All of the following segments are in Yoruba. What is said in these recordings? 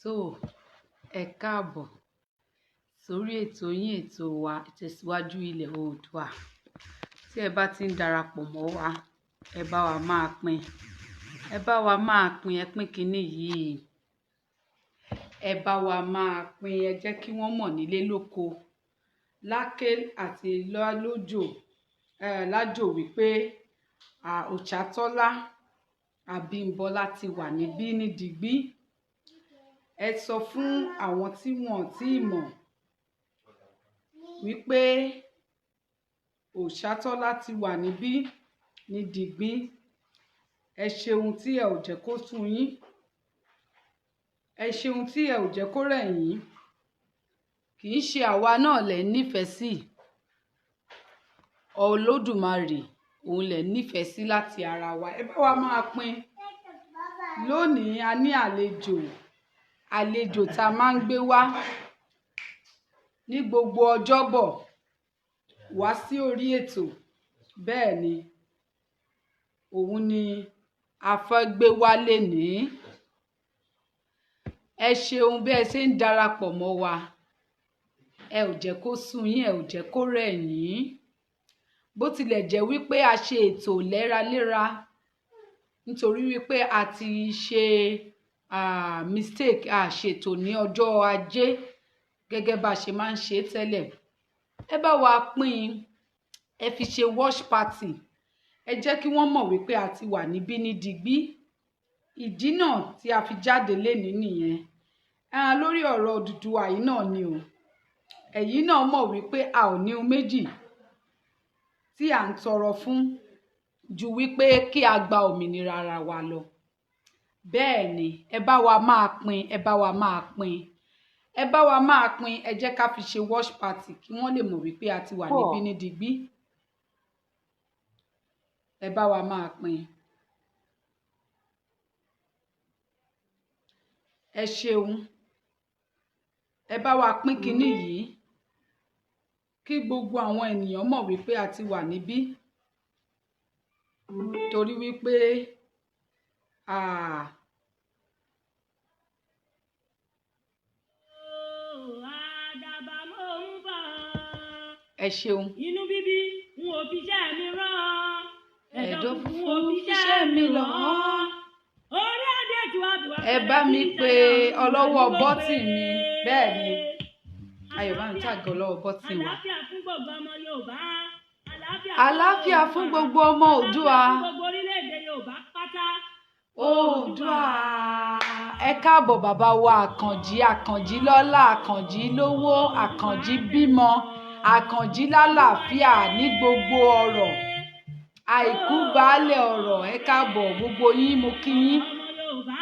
Tó, ẹ káàbọ̀ sórí ètò yín, ètò wa, Ìtẹ̀síwájú Ilẹ̀ Oòduà. Tí ẹ bá ti ń darapọ̀ mọ́ wa, ẹ bá wa máa pín. Ẹ bá wa máa pín, ẹ pín kiní yìí. Ẹ bá wa máa pín, ẹ jẹ́ kí wọ́n mọ̀ nílé lóko, láké àti lójò, lájò wípé Òòṣàtọ́lá Abímbọ́lá ti wà níbí ní digbí. Ẹ sọ fún àwọn tí wọn ò tíì mọ̀ wípé Òòṣàtọ́lá ti wà níbí ní digbí. Ẹ ṣeun tí ẹ ò jẹ́ kó sú yín. Ẹ ṣeun tí ẹ ò jẹ́ kó rẹ̀ yín. Kì í ṣe àwa náà lẹ̀ ń nífẹ̀ẹ́ sí. Olódùmarè òun lẹ̀ ń nífẹ̀ẹ́ sí láti ara wa. Ẹ bá wa máa pín. Lónìí a ní àlejò, àlejò tá a máa ń gbé wá ní gbogbo ọjọ́bọ̀ wá sí orí ètò. Bẹ́ẹ̀ ni, òun ni a fẹ́ gbé wá lénìí. Ẹ ṣeun bí ẹ ṣe ń darapọ̀ mọ́ wa. Ẹ ò jẹ́ kó sú yín, ẹ ò jẹ́ kó rẹ̀ yín. Bó tilẹ̀ jẹ́ wípé a ṣe ètò léraléra nítorí wípé a ti ṣe mistake, a ṣètò ní ọjọ́ ajé gẹ́gẹ́ bá ṣe máa ń ṣe tẹ́lẹ̀. Ẹ bá wa pín, ẹ fi ṣe watch party. Ẹ jẹ́ kí wọ́n mọ̀ wípé a ti wà níbí ní digbí. Ìdí náà tí a fi jáde lénìí nìyẹn. Lórí ọ̀rọ̀ Odùduwà yìí náà ni o. Ẹ̀yin náà mọ̀ wípé a ò ní ohun méjì tí à ń tọrọ fún ju wípé kí a gba òmìnira ara wa lọ. Bẹ́ẹ̀ ni, ẹ bá wa máa pín, ẹ bá wa máa pín. Ẹ bá wa máa pín, ẹ jẹ́ ká fi ṣe watch party kí wọ́n lè mọ̀ wípé a ti wà níbí ní digbí. Ẹ bá wa máa pín. Ẹ ṣeun. Ẹ bá wa pín kiní yìí kí gbogbo àwọn ènìyàn mọ̀ wípé a ti wà níbí. Torí wípé Àdàbà mò ń bọ̀. Ẹ ṣeun. Inú bíbí n ò fi iṣẹ́ mi rán. Ẹ̀dọ̀ funfun funfun fi iṣẹ́ mi lọ̀. Orí adé tí wàá bí wá Ẹ bá mi pe ọlọ́wọ́ bọ́tì mi. Bẹ́ẹ̀ ni, Ayọ̀ bá mi tàgé ọlọ́wọ́ bọ́tì wa. Àlàáfíà fún gbogbo ọmọ Yorùbá. Àlàáfíà fún gbogbo ọmọ Oòduà. Àlàáfíà fún gbogbo orílẹ̀-èdè Yorùbá pátá. Oòduà. Ẹ káàbọ̀ bàbá wa Àkànjí, Àkànjí lọ́lá, Àkànjí lówó, Àkànjí bímọ, Àkànjí lálàáfíà ní gbogbo ọ̀rọ̀. Àìkú baálẹ̀ ọ̀rọ̀, ẹ káàbọ̀ gbogbo yín, mo kí yín. Ọmọ Yorùbá.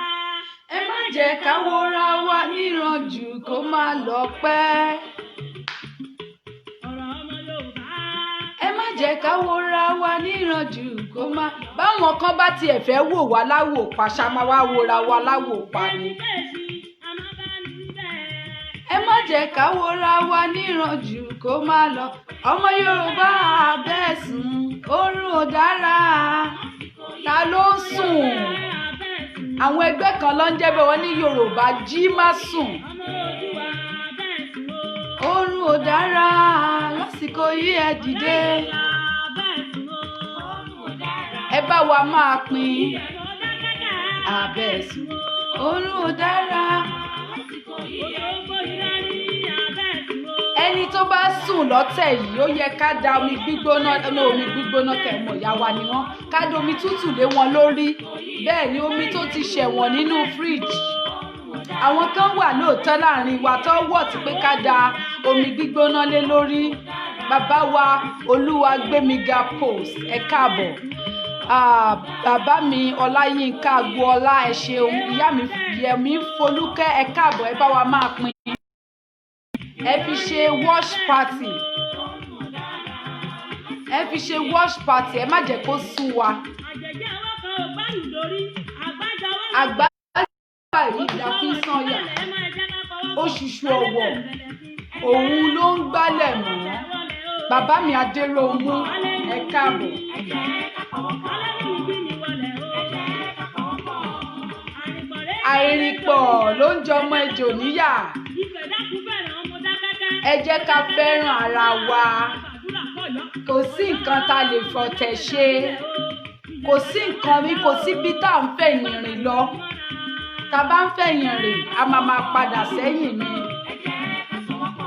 Ẹ má jẹ́ ká wora wa níranjú kó má lọ pẹ́. Ọ̀rọ̀ ọmọ Yorùbá. Ẹ má jẹ́ ká wora wa níranjú kó má. Báwọn kan bá tiẹ̀ fẹ́ wò wá láwò pa, ṣá máa wá wora wa láwò pa ni. Ẹni bẹ́ẹ̀ sí, a máa bá ní bẹ́ẹ̀. Ẹ má jẹ́ ká wora wa níranjú kó má lọ. Ọmọ Yorùbá abẹ́ sùn, oorun ò dára. Ta ló ń sùn? Àwọn ẹgbẹ́ kan ló ń jẹ́ bẹ́ẹ̀, wọ́n ní Yorùbá jí má sùn. Ọmọ Oòduà abẹ́ sùn o. Oorun ò dára lásìkò yìí, ẹ dìde. Abẹ́ sùn o. Ẹ bá wa máa pín abẹ́ sùn. Oorun ò dára. Òṣogbo ìlàrí abẹ́ sùn o. Ẹni tó bá sùn lọ́tẹ̀ yìí, ó yẹ ká da omi gbígbóná, ní omi gbígbóná kẹ̀mọ̀ ìyá wa ni wọ́n, ká da omi tútù lé wọn lórí. Bẹ́ẹ̀ ni omi tó ti ṣẹ̀wọ̀n nínú fíríjì. Àwọn kan wà lóòótọ́ láàrin wa tó wọ̀ tí pé ká da omi gbígbóná lé lórí. Bàbá wa Olúwagbémiga Post, ẹ káàbọ̀. Bàbá mi Ọláyínká Agboola, ẹ ṣeun. Ìyá mi Yẹmí Folúkẹ́, ẹ káàbọ̀, ẹ bá wa máa pín. Ẹ fi ṣe watch party. Ẹ fi ṣe watch party, ẹ má jẹ́ kó sú wa. Àjẹjẹ́ ọwọ́ kan ò gbárù lórí. Àgbájọ ọwọ́ Àgbá yìí la fi ń sànyà. Oṣùṣù ọ̀wọ̀ òun ló ń gbálẹ̀ mọ́. Bàbá mi Adéròmú, ẹ káàbọ̀. Àìrìnpọ̀ Gọ̀ǹgọ̀ ló ń jọmọ ejò níyà. Ẹ jẹ́ ká fẹ́ràn ara wa. Kò sí nǹkan tá a lè fọ̀tẹ̀ ṣe, kò sí nǹkan mi, kò síbi tá à ń fẹ̀yìn rìn lọ. Tá a bá ń fẹ̀yìn rìn, a máa máa padà sẹ́yìn ni.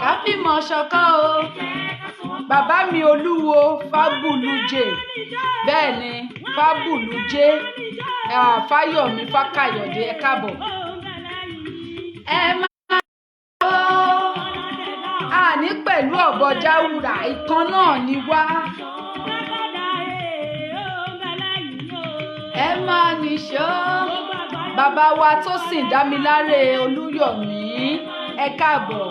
Ká fìmọ̀ ṣọ̀kan o. Bàbá mi Olúwo Fábùlùjẹ, bẹ́ẹ̀ ni, Fábùlùjẹ, Fáyọ̀mí Fákàyọ̀dé, ẹ káàbọ̀. Ẹ máa ó àní pẹ̀lú ọ̀bọ jáwùrà, ìkan náà ni wá. Ẹ máa nìṣó. Bàbá wa Tósìn Dámiláre Olúyọ̀mí, ẹ káàbọ̀.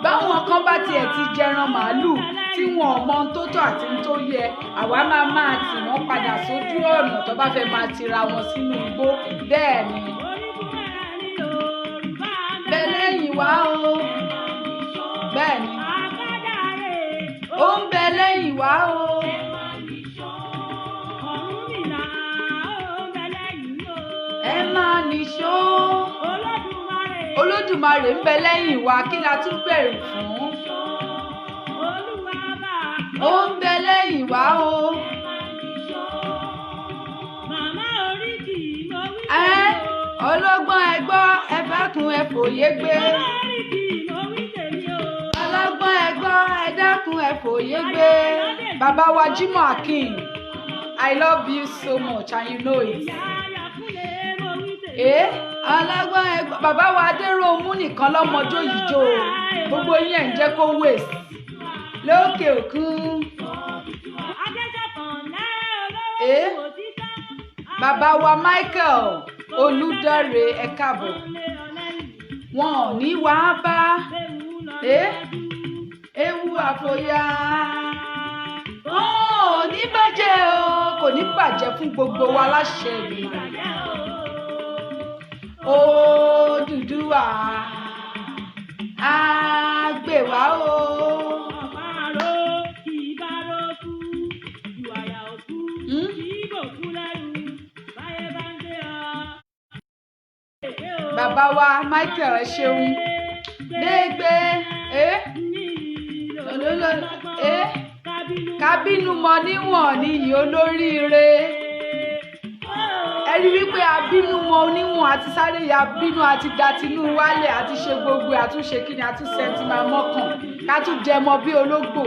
Báwọn kan bá tiẹ̀ ti jẹran màálùú tí wọn ò mọ ohun tó tọ́ àti ohun tó yẹ, àwa máa máa tì wọ́n padà sójú ọ̀nà tó bá fẹ́ máa tira wọn sínú igbó. Bẹ́ẹ̀ ni, bẹ́ẹ̀ lẹ́yìn wá o. Bẹ́ẹ̀ ni, ó ń bẹ lẹ́yìn wá o. Ẹ máa nìṣó. Olódùmarè ń bẹ lẹ́yìn wa, kí la tún bẹ̀rù fún? Ó ń bẹ lẹ́yìn wá o. Ẹ ọlọ́gbọ́n, ẹ gbọ́, ẹ dákun, ẹ fòye gbé. Ọlọ́gbọ́n, ẹ gbọ́, ẹ dákun, ẹ fòye gbé. Bàbá wa Jimoh Akeem, I love you so much and you know it. Ẹ ọlọ́gbọ́n, ẹ gbọ́. Bàbá wa Adéròmú nìkan lọ́mọjó yìí jó o. Gbogbo yín ẹ̀ ń jẹ́ kó waste lókè òkun. Ẹ bàbá wa Michael Olùdáre, ẹ káàbọ̀. Wọn ò ní wá bá ẹ ewu àfòyà, wọn ò ní bàjẹ́ o, kò ní bàjẹ́ fún gbogbo wa láṣẹ Èdùmàrè. Odùduwà á gbè wá o. Bàbá wa Michael, ẹ ṣeun. Gbégbé ẹ ẹ kábínú mọ níwọ̀n níyì olóríire. Ẹ rí wípé abínú mọ oníwọ̀n, àti sáré ya bínú, àti da tinú wálẹ̀, àti ṣe gbogbo ẹ̀, àtúnṣe kí ni, àtúnṣe ti máa mọ́kàn ká tún jẹmọ bí ológbò.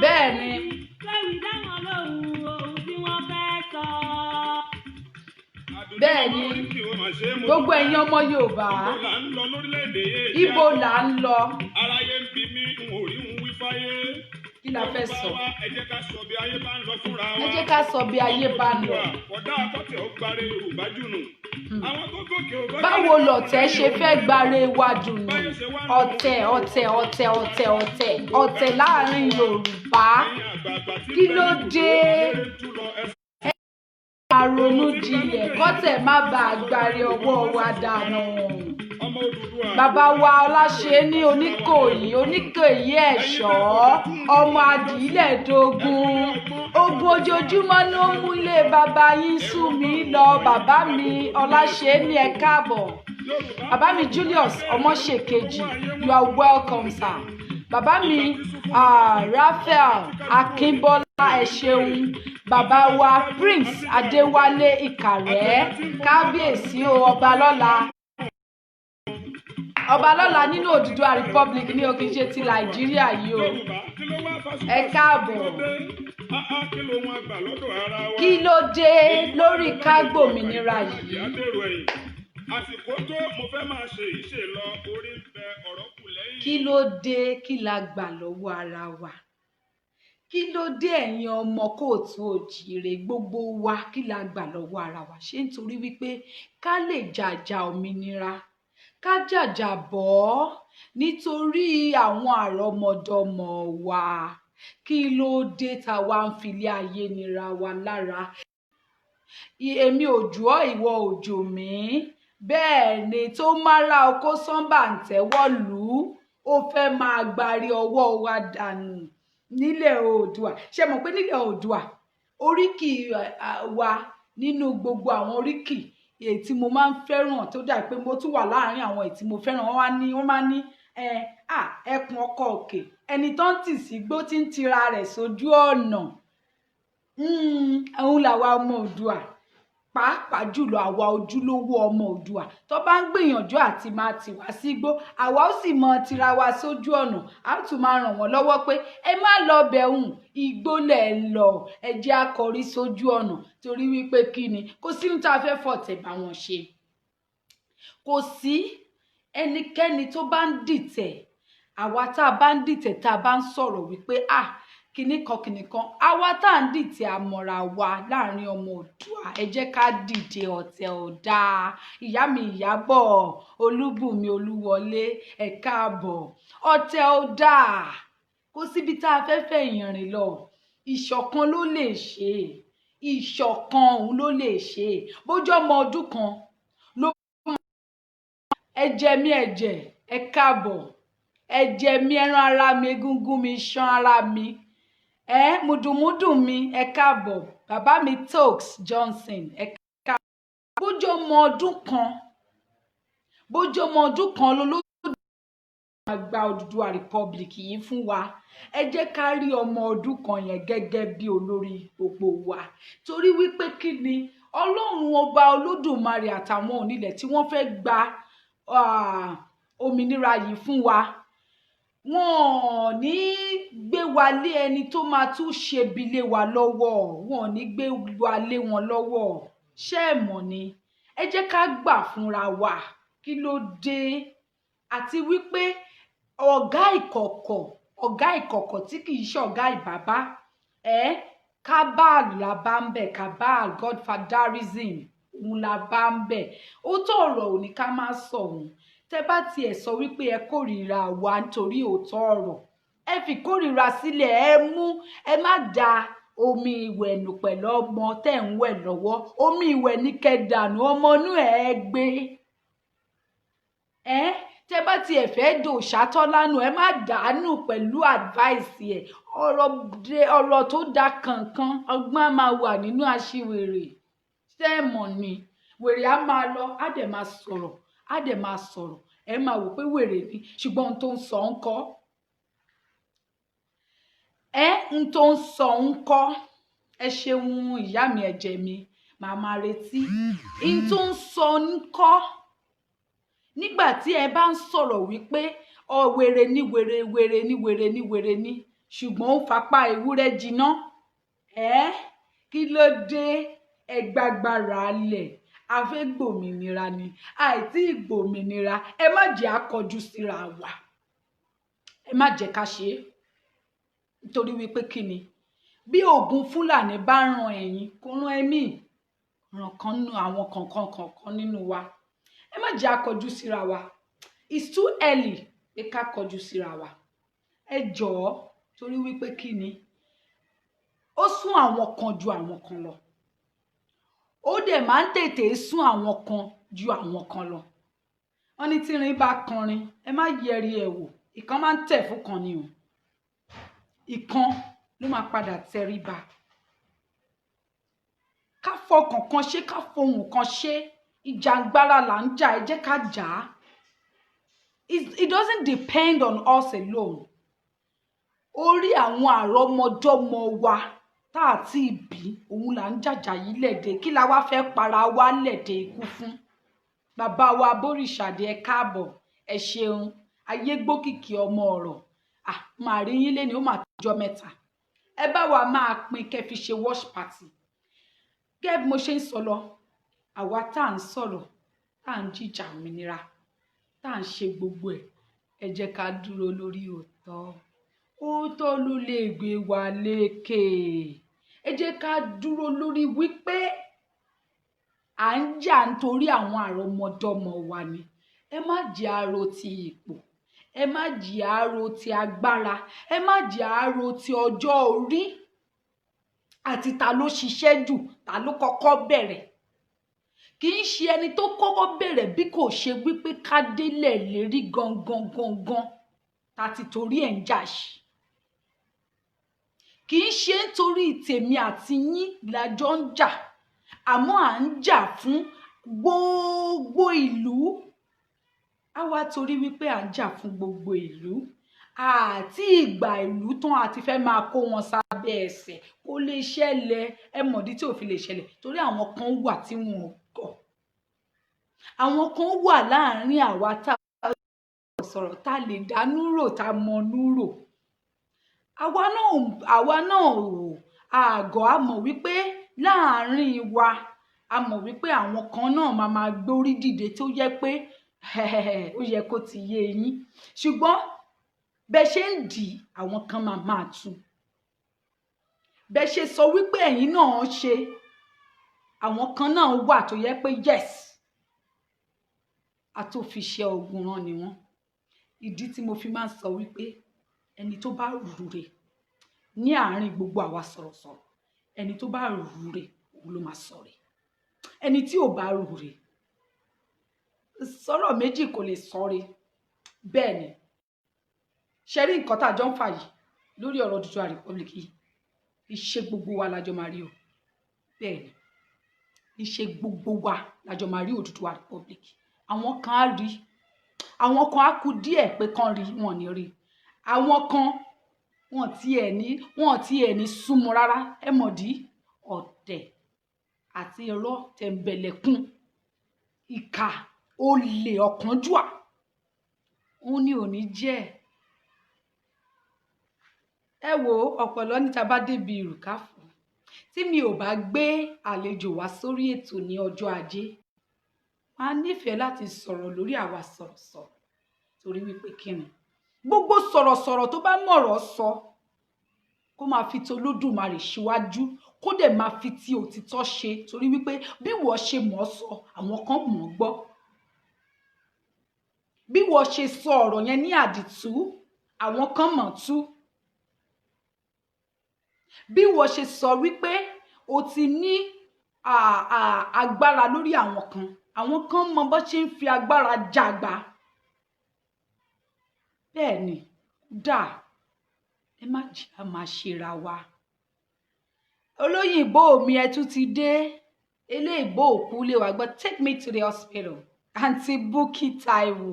Bẹ́ẹ̀ ni. Bẹ́ẹ̀ ni, gbogbo ẹ̀yin ọmọ Yorùbá, ibo là ń lọ? Aráyé ń bi mí, n ò rí ń wí fáyé. Kí la fẹ́ sọ? Ẹ jẹ́ ká sọ bí ayé bá ń lọ fúnra wa. Ẹ jẹ́ ká sọ bí ayé bá ń lọ. Kódà akọ́tẹ̀ ó gbáre Yorùbá jùnù. Àwọn tó gòkè ò bá. Báwo lọ̀tẹ̀ ṣe fẹ́ gbáre wa dùnú? Ọ̀tẹ̀, ọ̀tẹ̀, ọ̀tẹ̀, ọ̀tẹ̀, ọ̀tẹ̀, ọ̀tẹ̀ láàrin Yorùbá. Kí ló dé? Ẹ ronú jinlẹ̀ kọ́tẹ̀ má bàa gbáre ọwọ́ wa dànù. Bàbá wa Ọláṣẹ́ní Oníkòyí, Oníkòyí ẹ̀ṣọ́, ọmọ adìlẹ̀-dógún, ogun ojoojúmọ́ ló ń múlé bàbá yín sú mi lọ. Bàbá mi Ọláṣẹ́ní, ẹ káàbọ̀. Bàbá mi Julius Ọmọṣèkejì, you are welcome, sir. Bàbá mi Raphael Akínbọ́lá, ẹ ṣeun. Bàbá wa Prince Adéwálé Ìkàrẹ́, kábíyèsí o, ọba lọ́la, ọba lọ́la nínú Odùduwà Republic ní o, kì í ṣe ti Nàìjíríà yìí o. Ẹ káàbọ̀. Kí ló dé lórí ká gbòmìnira yìí? Àsìkò tó mo fẹ́ máa ṣe ìṣe lọ, orí ń bẹ, ọ̀rọ̀ kù lẹ́yìn. Kí ló dé? Kí la gbà lọ́wọ́ ara wa? Kí ló dé, ẹ̀yin ọmọ kóòtù òjìrè, gbogbo wa, kí la gbà lọ́wọ́ ara wa? Ṣé nítorí wípé ká lè jàjà òmìnira, ká jàjà bọ́ nítorí àwọn àrọ́mọdọ́mọ wa? Kí ló dé tá wa ń filé ayé nira wa lára? Èmi ò jù ọ́, ìwọ ò jù mí. Bẹ́ẹ̀ ni, tó mára oko sánbà ń tẹ́wọ́ lù ú, ó fẹ́ máa gbárí ọwọ́ wa dànù nílẹ̀ Oòduà. Ṣe mọ̀ pé nílẹ̀ Oòduà Oríkì wa nínú gbogbo àwọn oríkì èyí tí mo máa ń fẹ́ràn, tó dà pé mo tún wà láàárín àwọn èyí tí mo fẹ́ràn, wọ́n wá ní, wọ́n máa ń ní ẹ à ẹkùn ọkọ òkè, ẹni tó ń tì sígbó tí ń tira rẹ̀ sójú ọ̀nà. Òun làwa ọmọ Oòduà, pàápàá jùlọ àwa ojúlówó ọmọ Oòduà. Tó bá ń gbìyànjú àti máa tì wá sígbó, àwa ó sì mọ tira wa sójú ọ̀nà. Á tún máa ràn wọ́n lọ́wọ́ pé ẹ má lọ bẹ̀hùn, igbó lẹ̀ ń lọ, ẹ jẹ́ á kọrí sójú ọ̀nà. Torí wípé kí ni? Kò sí ohun tá a fẹ́ fọ̀tẹ̀ bá wọn ṣe. Kò sí ẹnikẹ́ni tó bá ń dìtẹ̀ àwa. Tá a bá ń dìtẹ̀, tá a bá ń sọ̀rọ̀ wípé ah, kinní kan kinní kan, àwa tá à ń dìtẹ̀ àmọ̀ra wa láàrin ọmọ Oòduà. Ẹ jẹ́ ká dìde, ọ̀tẹ̀ ò dáa. Ìyá mi Ìyábọ̀ Olúbùnmi Olúwọlé, ẹ káàbọ̀. Ọ̀tẹ̀ ò dáa. Kò síbi tá a fẹ́ fẹ̀yìn rìn lọ. Ìṣọ̀kan ló lè ṣe é, ìṣọ̀kan òun ló lè ṣe é. Bójú ọmọ ọdún kan ló ẹ̀jẹ̀ mi, ẹ̀jẹ̀, ẹ káàbọ̀. Ẹ̀jẹ̀ mi, ẹran ara mi, egungun mi, iṣan ara mi, ẹ mùdùmúdù mi, ẹ káàbọ̀. Bàbá mi Tokes Johnson, ẹ káàbọ̀. Bójú ọmọ ọdún kan, bójú ọmọ ọdún kan ló gba Odùduwà Republic yìí fún wa, ẹ jẹ́ ká rí ọmọ ọdún kan yẹn gẹ́gẹ́ bí olórí gbogbo wa. Torí wípé kí ni? Ọlọ́run Ọba Olódùmarè àtàwọn onílẹ̀ tí wọ́n fẹ́ gba òmìnira yìí fún wa, wọn ò ní gbé wa lé ẹni tó máa tún ṣebi lé wa lọ́wọ́. Wọn ò ní gbé wa lé wọn lọ́wọ́. Ṣé ẹ mọ̀ ni? Ẹ jẹ́ ká gbà fúnra wa. Kí ló dé? Àti wípé ọ̀gá ìkọ̀kọ̀, ọ̀gá ìkọ̀kọ̀ tí kì í ṣe ọ̀gá ìbàbá ẹ, cabal la bá ń bẹ̀. Cabal, godfatherism, òun la bá ń bẹ̀. Ó tó ọ̀rọ̀ ò ní ká má sọ òun. Tẹ bá tiẹ̀ sọ wípé ẹ kórìíra wa nítorí òótọ́ ọ̀rọ̀, ẹ fi kórìíra sílẹ̀. Ẹ mú ẹ má da omi ìwẹ̀ nù pẹ̀lú ọmọ tẹ́ ń wẹ̀ lọ́wọ́. Omi ìwẹ̀ ní kẹ́ dànù, ọmọ inú ẹ̀ gbé ẹ. Tẹ bá tiẹ̀ fẹ́ dò ṣàtọ́lánù, ẹ má dànù pẹ̀lú advice ẹ̀. Ọ̀rọ̀ ọ̀rọ̀ tó da kankan, ọgbọ́n á máa wà nínú aṣiwèrè. Ṣé ẹ mọ̀ ni? Wèrè á máa lọ, á dẹ̀ máa sọ̀rọ̀, á dẹ̀ máa sọ̀rọ̀. Ẹ máa wò pé wèrè ni, ṣùgbọ́n ohun tó ń sọ ń kọ́ ẹ, ohun tó ń sọ ń kọ́. Ẹ ṣeun, ìyá mi, ẹ̀jẹ̀ mi, màá máa retí. Ohun tó ń sọ ń kọ́. Nígbà tí ẹ bá ń sọ̀rọ̀ wípé ọ wèrè ní, wèrè, wèrè ní, wèrè ní, wèrè ní, ṣùgbọ́n ó fapá ewúrẹ́ jiná ẹ. Kí ló dé? Ẹ gbàgbára lẹ̀. A fẹ́ gbòmìnira ni, àìtí ìgbòmìnira. Ẹ má jẹ́ àkọjú síra wa, ẹ má jẹ́ ká ṣe é. Nítorí wípé kí ni? Bí ogun Fúlàní bá ran ẹ̀yin, kó rán ẹ̀mí ràn kan nínú àwọn kankan kankan nínú wa. Ẹ má jẹ́ àkọjú síra wa. It's too early pé ká kọjú síra wa. Ẹ jọ̀ọ́, torí wípé kí ni? Ó sún àwọn kan ju àwọn kan lọ. Ó dẹ̀ máa ń tètè sún àwọn kan ju àwọn kan lọ. Wọ́n ní tírin bá kanrin, ẹ má yẹri ẹ̀ wò. Ìkan máa ń tẹ̀ fún kan ni o, ìkan ló máa padà tẹríba. Ká fọkàn kan ṣe, ká fohùn kan ṣe. Ìjàngbara là ń jà, ẹ jẹ́ ká jà á. It doesn't depend on us alone. Orí àwọn àrọ́mọdọ́mọ wa tá a ti bí, òun là ń jàjà yìí lẹ̀dẹ̀. Kí la wá fẹ́ para wa lẹ̀dẹ̀ ikú fún? Bàbá wa Bórìṣàdé, ẹ káàbọ̀, ẹ ṣeun. Ayé gbókìkí ọmọ ọ̀rọ̀, ah, màá rí yín léni, ó mà jọ mẹ́ta. Ẹ bá wa máa pín kẹ́ fi ṣe watch party. Gẹ́gẹ́ bí mo ṣe ń sọ lọ, àwa tá à ń sọ̀rọ̀, tá à ń jìjà òmìnira, tá à ń ṣe gbogbo ẹ̀, ẹ jẹ́ ká dúró lórí òótọ́. Òótọ́ ló lè gbé wa lékè. Ẹ jẹ́ ká dúró lórí wípé à ń jà nítorí àwọn àrọ́mọdọ́mọ wa ni. Ẹ má jẹ́ àrò ti ipò, ẹ má jẹ́ àrò ti agbára, ẹ má jẹ́ àrò ti ọjọ́ orí àti ta ló ṣiṣẹ́ jù, ta ló kọ́kọ́ bẹ̀rẹ̀. Kì í ṣe ẹni tó kọ́kọ́ bẹ̀rẹ̀, bí kò ṣe wípé ká délẹ̀ lérí gangan gangan ta ti torí ẹ̀ ń jà sí. Kì í ṣe nítorí tèmi àti yín la jọ ń jà, àmọ́ à ń jà fún gbogbo ìlú. Á wá torí wípé à ń jà fún gbogbo ìlú, àti ìgbà ìlú tán àti fẹ́ máa kó wọn sábẹ́ ẹsẹ̀, kó lè ṣẹlẹ̀. Ẹ mọ̀dí tí ò fi lè ṣẹlẹ̀? Torí àwọn kan wà tí wọn ò gọ̀, àwọn kan wà láàárín àwa tá a sọ̀rọ̀, tá a lè dánú rò, tá a mọnú rò. Àwa náà ò àgọ́. A mọ̀ wípé láàárín wa, a mọ̀ wípé àwọn kan náà máa máa gbórí dìde, tó yẹ pé ó yẹ kó ti yé yín. Ṣùgbọ́n bẹ́ẹ̀ ṣe ń dì í, àwọn kan máa máa tú. Bẹ́ẹ̀ ṣe sọ wípé ẹ̀yin náà ṣe, àwọn kan náà wà tó yẹ pé yes, àtòfiṣe ogun rán ni wọ́n. Ìdí tí mo fi máa ń sọ wípé ẹni tó bá rúre ní àárín gbogbo àwa sọ̀rọ̀sọ̀rọ̀, ẹni tó bá rúre, òun ló máa sọ̀rọ̀. Ẹni tí ò bá rúre, sọ̀rọ̀ méjì kò lè sọ̀rọ̀. Bẹ́ẹ̀ ni. Ṣe rí nǹkan tá a jọ ń fà yìí lórí ọ̀rọ̀ Odùduwà Republic yìí, iṣẹ́ gbogbo wa la jọ máa rí o. Bẹ́ẹ̀ ni, iṣẹ́ gbogbo wa la jọ máa rí Odùduwà Republic. Àwọn kan á rí, àwọn kan á kú díẹ̀ pé kán rí, wọn ò ní rí. Àwọn kan, wọn tiẹ̀ ní súnmọ́ rárá. Ẹ mọ̀dí? Ọ̀tẹ̀ àti irọ́, tẹ̀m̀bẹ̀lẹ̀kun, ìkà, olè, ọ̀kánjúà, òun ni ò ní jẹ́. Ẹ wo ọ̀pọ̀lọ́ níta bá débi ìrùkáfù. Tí mi ò bá gbé àlejò wá sórí ètò ní ọjọ́ Ajé, máa nífẹ̀ẹ́ láti sọ̀rọ̀ lórí àwa sọ̀rọ̀sọ̀rọ̀, torí wípé kíni, gbogbo sọ̀rọ̀sọ̀rọ̀ tó bá mọ̀rọ̀ sọ, kó máa fi tolódùmarè síwájú, kó dẹ̀ máa fi ti òtítọ́ ṣe, torí wípé bí wọ́n ṣe mọ̀ ọ́ sọ, àwọn kan mọ̀ ọ́ gbọ́. Bí wọ́n ṣe sọ ọ̀rọ̀ yẹn ní àdìtú, àwọn kan mọ̀ tú. Bí wọ́n ṣe sọ wípé o ti ní agbára lórí àwọn kan, àwọn kan mọ bó ṣe ń fi agbára jàgbá. Bẹ́ẹ̀ ni dáa. Ẹ má jẹ́ a máa ṣera wa. Olóyìnbó mi, ẹ tún ti dé. Eléèbó òkú lè wá gbọ́. Take me to the hospital. Aunty Bukky Taiwo,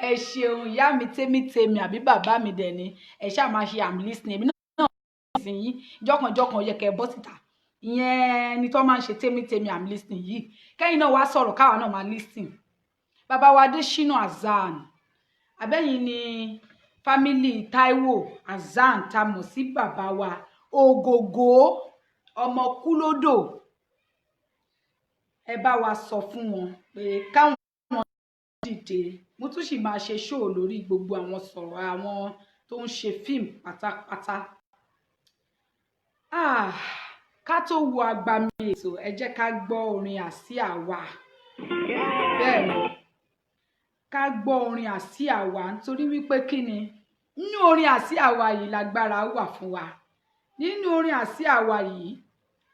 ẹ ṣeun, ìyá mi tèmítèmí àbí bàbá mi dẹ̀ ni. Ẹ ṣáà máa ṣe, I'm listening. Èmi náà sì yín jọkànjọkàn yẹ kẹ́ ẹ bọ́ síta. Ìyẹn ni tó máa ń ṣe tèmítèmí, I'm listening yìí. Kẹ́yìn náà wá sọ̀rọ̀, káwa náà máa listen. Bàbá wa Adésínà Hasan, abẹ́yìn ni family Taiwo Hasan, tá a mọ̀ sí bàbá wa Ògògó ọmọ Kúlódò, ẹ bá wa sọ fún wọn pé káwọn dìde. Mo tún sì máa ṣe show lórí gbogbo àwọn sọ̀rọ̀, àwọn tó ń ṣe fíìmù pátápátá. Ah, ká tó wo agbami ètò, ẹ jẹ́ ká gbọ́ orin àsíá wa. Bẹ́ẹ̀ ni, ká gbọ́ orin àsíá wa, nítorí wípé kí ni, nínú orin àsíá wa yìí lágbára wà fún wa. Nínú orin àsíá wa yìí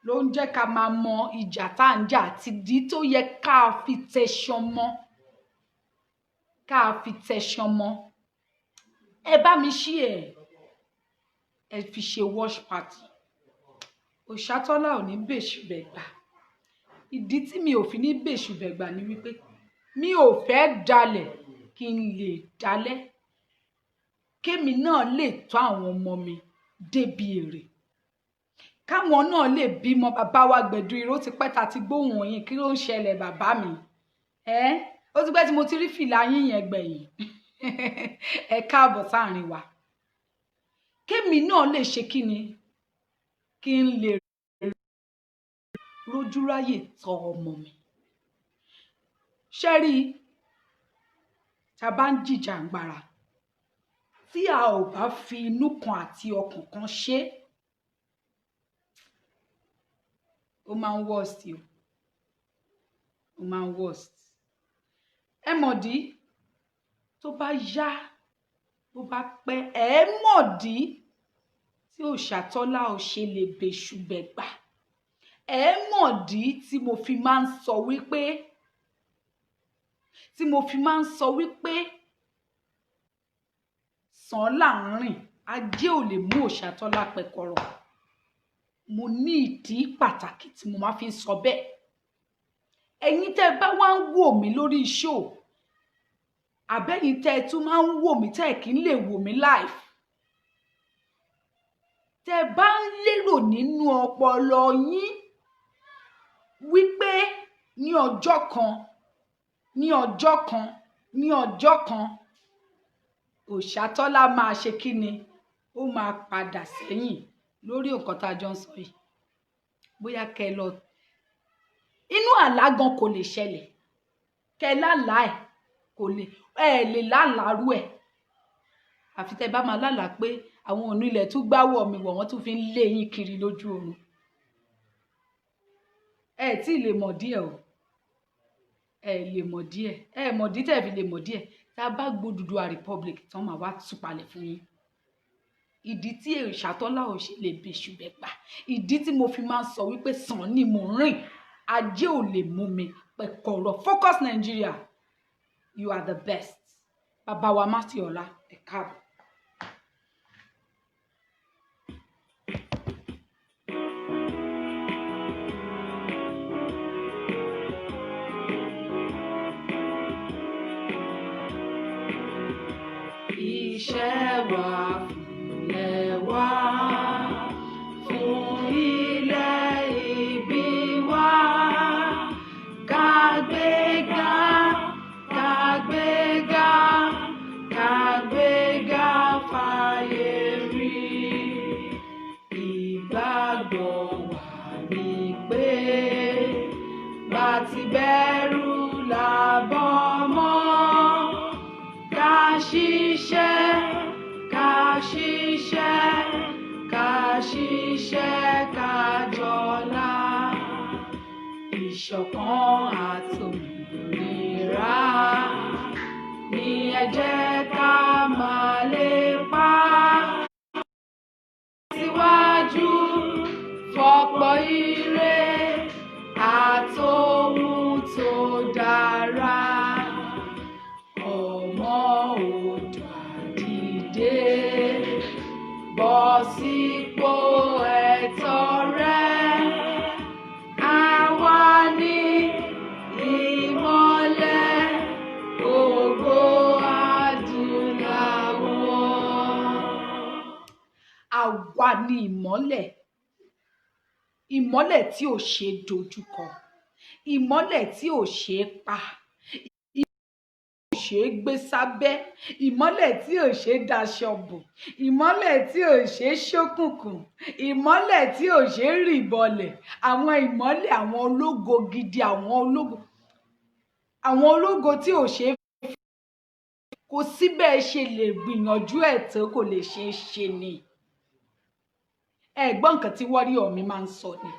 ló ń jẹ́ ká máa mọ ìjà tá à ń jà àti ìdí tó yẹ ká fi tẹ̀sán mọ́, ká fi tẹ̀sán mọ́. Ẹ bá mi ṣí ẹ, ẹ fi ṣe watch party. Òṣàtọ́lá ò ní bèṣù bẹ̀gbà. Ìdí tí mi ò fi ní bèṣù bẹ̀gbà ni wípé mi ò fẹ́ dalẹ̀ kí n lè dalẹ̀, kémi náà lè tọ́ àwọn ọmọ mi débi èrè, káwọn náà lè bímọ. Bàbá wa Gbẹ̀du Iró, ti pẹ́ ta ti gbóhùn yín. Kí ló ń ṣẹlẹ̀, bàbá mi? Ẹ ó ti pẹ́ tí mo ti rí fìlà yín yẹn gbẹ̀yìn. Ẹ káàbọ̀ sáàrin wa. Kémi náà lè ṣe kí ni, kí n lè rójúráyè tọ́ ọmọ mi. Ṣé rí i, tá a bá ń jìjàǹgbara, tí a ò bá fi inú kan àti ọkàn kan ṣe é, ó máa ń worst o, ó máa ń worst. Ẹ mọ̀dí? Tó bá yá, bó bá pẹ́, ẹ mọ̀dí tí Òṣàtọ́lá ò ṣe lè bèṣù bẹ̀gbà. Ẹ mọ̀dí tí mo fi máa ń sọ wípé, tí mo fi máa ń sọ wípé sàn láàrin Ajé ò lè mú Òòṣàtọ́lá pẹ̀kọ̀rọ̀. Mo ní ìdí pàtàkì tí mo máa fi ń sọ bẹ́ẹ̀. Ẹ̀yin tẹ́ ẹ bá wá ń wò mí lórí show, àbẹ́yìn tẹ́ ẹ tún máa ń wò mí tẹ́ ẹ kì í lè wò mí live, tẹ́ ẹ bá ń lérò nínú ọpọlọ yín wípé ní ọjọ́ kan, ní ọjọ́ kan, ní ọjọ́ kan, Òòṣàtọ́lá máa ṣe kí ni, ó máa padà sẹ́yìn lórí nǹkan tá a jọ ń sọ yìí, bóyá kẹ́ ẹ lọ inú àlá gan, kò lè ṣẹlẹ̀. Kẹ́ ẹ lálàá ẹ̀, kò lè, ẹ lè lálàárú ẹ̀, àfi tẹ́ bá máa lálàá pé àwọn onílẹ̀ tún gbáwọ̀ mi wọ̀, wọ́n tún fi ń lé yín kiri lójú oorun. Ẹ tí ì lè mọ̀ díẹ̀ o, ẹ lè mọ̀ díẹ̀. Ẹ mọ̀ dí tẹ́ fi lè mọ̀ díẹ̀. Tá a bá gbódùduwà Republic tán, máa wá túpalẹ̀ fún yín ìdí tí Òòṣàtọ́lá ò ṣe lè bèṣù bẹ́gbà, ìdí tí mo fi máa ń sọ wípé sàn ni mò ń rìn, ajé ò lè mú mi pẹ̀kọ̀rọ̀. Focus Nigeria, you are the best. Bàbá wa Mátìọlá, ẹ káàbọ̀. Iṣẹ́ wa fúnlẹ̀ wa, fún ilẹ̀ ìbí wa, kàgbéga, kàgbéga, kàgbéga fáyé rí. Ìgbàgbọ́ wa ni pé bá ti bẹ̀rù làbọ̀ mọ́, ká ṣiṣẹ́, ká ṣiṣẹ́, ká ṣiṣẹ́, ká jọlá. Ìṣọ̀kan àtòmìnira ní ẹ jẹ́ ká máa lépa, síwájú fọ́pọ̀ ire àtohun tó dára. Ọmọ Oòduà, dìde, bọ́ sípò ẹ̀tọ́ rẹ. Àwa ní ìmọ́lẹ̀ ògo adúláwọ̀. Àwa ní ìmọ́lẹ̀, ìmọ́lẹ̀ tí ò ṣe é dojúkọ, ìmọ́lẹ̀ tí ò ṣe é pa, ìmọ́lẹ̀ tí ò ṣe é gbé sábẹ́, ìmọ́lẹ̀ tí ò ṣe é daṣọ bò, ìmọ́lẹ̀ tí ò ṣe é ṣókùnkùn, ìmọ́lẹ̀ tí ò ṣe é rì bọlẹ̀. Àwọn ìmọ́lẹ̀ àwọn ológo gidi, àwọn ológo tí ò ṣe é, kò sí bẹ́ẹ̀ ṣe lè gbìyànjú ẹ̀ tó, kò lè ṣeé ṣe ni. Ẹ gbọ́ nǹkan tí warrior mi máa ń sọ ni.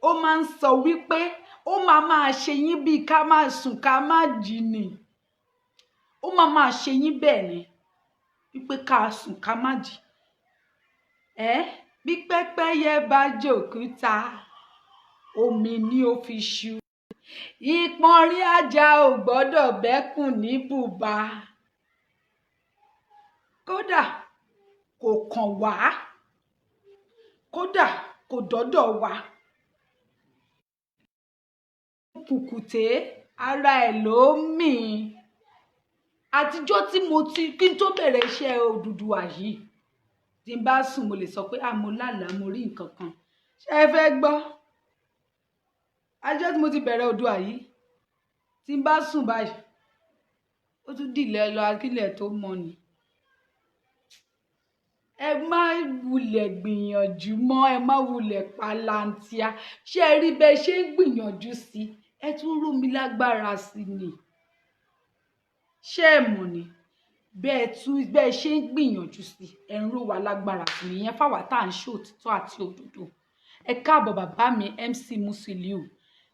Ó máa ń sọ wípé ó máa máa ṣe yín bíi ká máa sùn ká má jí ni. Ó máa máa ṣe yín bẹ́ẹ̀ ni wípé ká sùn ká má jí. Ẹ bí pẹ́pẹ́yẹ bá jòkúta, omi ni ó fi ṣu. Ìpọ́nrín ajá ò gbọ́dọ̀ bẹ́kùn ní bùbá. Kódà kò kàn wá, kódà kò dọ́dọ̀ wa. Kùkùté ara ẹ̀ ló mì. Àtijọ́ tí mo ti kí n tó bẹ̀rẹ̀ iṣẹ́ Odùduwà yìí, tí n bá sùn, mo lè sọ pé, "Ah, mo lálàá, mo rí nǹkan kan." Ṣé ẹ fẹ́ gbọ́? Àtijọ́ tí mo ti bẹ̀rẹ̀ Oòduà yìí, tí n bá sùn báyìí, ó tún dìlẹ̀ lọ akílẹ̀ tó mọ́ ni. Ẹ má wulẹ̀ gbìyànjú mọ́, ẹ má wulẹ̀ palantia. Ṣé ẹ rí bẹ́ẹ̀ ṣe ń gbìyànjú sí, ẹ tún rú mi lágbára sí ni. Ṣé ẹ mọ̀ ni? Bẹ́ẹ̀ tún bẹ́ẹ̀ ṣe ń gbìyànjú sí, ẹ ń ró wa lágbára sí ni. Ìyẹn fáwa tá à ń ṣe òtítọ́ àti òdodo. Ẹ káàbọ̀, bàbá mi MC Musiliu.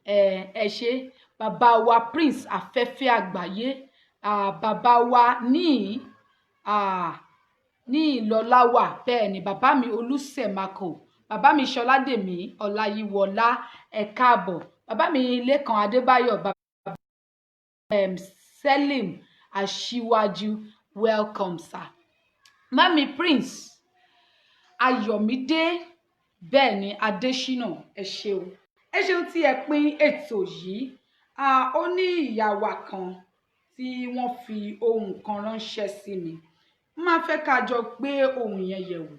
Ẹ ṣé, bàbá wa Prince Afẹ́fẹ́ Àgbáyé, bàbá wa ní Ìlọláwà. Bẹ́ẹ̀ ni, bàbá mi Olùsẹ̀mákò, bàbá mi Ṣọládèmí Ọláyíwọlá, ẹ káàbọ̀. Bàbá mi Lẹ́kan Adébáyọ̀, bàbá Selim Aṣíwájú, welcome sir. Mami Prince. Ayọ̀mídé, bẹ́ẹ̀ ni, Adésínà, ẹ ṣeun, ẹ ṣeun tí ẹ pín ètò yìí. Ó ní ìyá wa kan tí wọ́n fi ohun kan ránṣẹ́ sí mi. Máa fẹ́ ká jọ gbé ohun yẹn yẹ̀wò,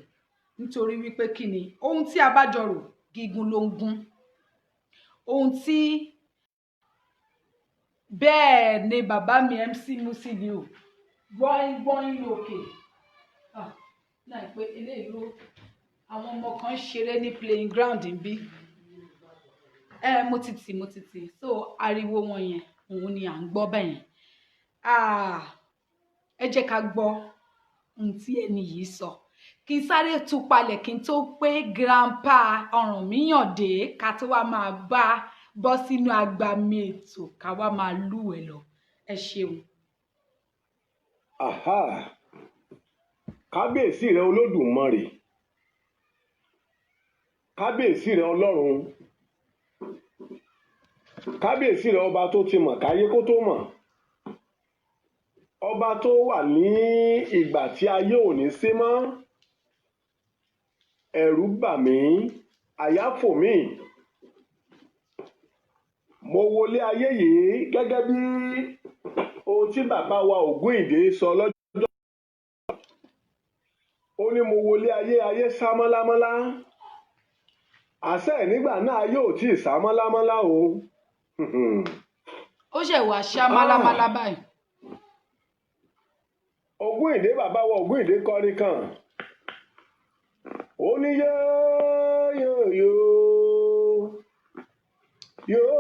nítorí wípé kí ni ohun tí a bá jọ rò, gígùn ló ń gún ohun tí. Bẹ́ẹ̀ ni, bàbá mi MC Musiliu, gbọ́in gbọ́in lókè. Náà pé eléyìí ló àwọn ọmọ kan ń ṣeré ní playing ground níbí. Ẹ mo ti tì, so ariwo wọn yẹn, òun ni à ń gbọ́ bẹ́yẹn. Ẹ jẹ́ ká gbọ́ ohun tí ẹni yìí sọ, kí n sáré tú palẹ̀ kí n tó pé Grandpa Ọ̀rànmíyàn dé, ká tó wá máa bá bọ́ sínú agbami ètò, ká wá máa lúwẹ̀ẹ́ lọ. Ẹ ṣeun. Aha, kábíyèsí rẹ Olódùmarè, kábíyèsí rẹ Ọlọ́run, kábíyèsí rẹ ọba tó ti mọ̀ káyé kó tó mọ̀, ọba tó wà ní ìgbà tí ayé ò ní sí mọ́. Ẹ̀rù bà mí, àyà fò mí. Mo wọlé ayé yìí gẹ́gẹ́ bí ohun tí bàbá wa Ògúndé sọ lọ́jọ́. Ó ní mo wọlé ayé, ayé sá mọ́lámọ́lá. Àṣẹ nígbà náà ayé ò tí ì sá mọ́lámọ́lá o. Ó ṣẹ̀ wá ṣá málámálá báyìí. Ògúndé, bàbá wa Ògúndé kọrin kan, ó ní yóò yóò yóò yóò.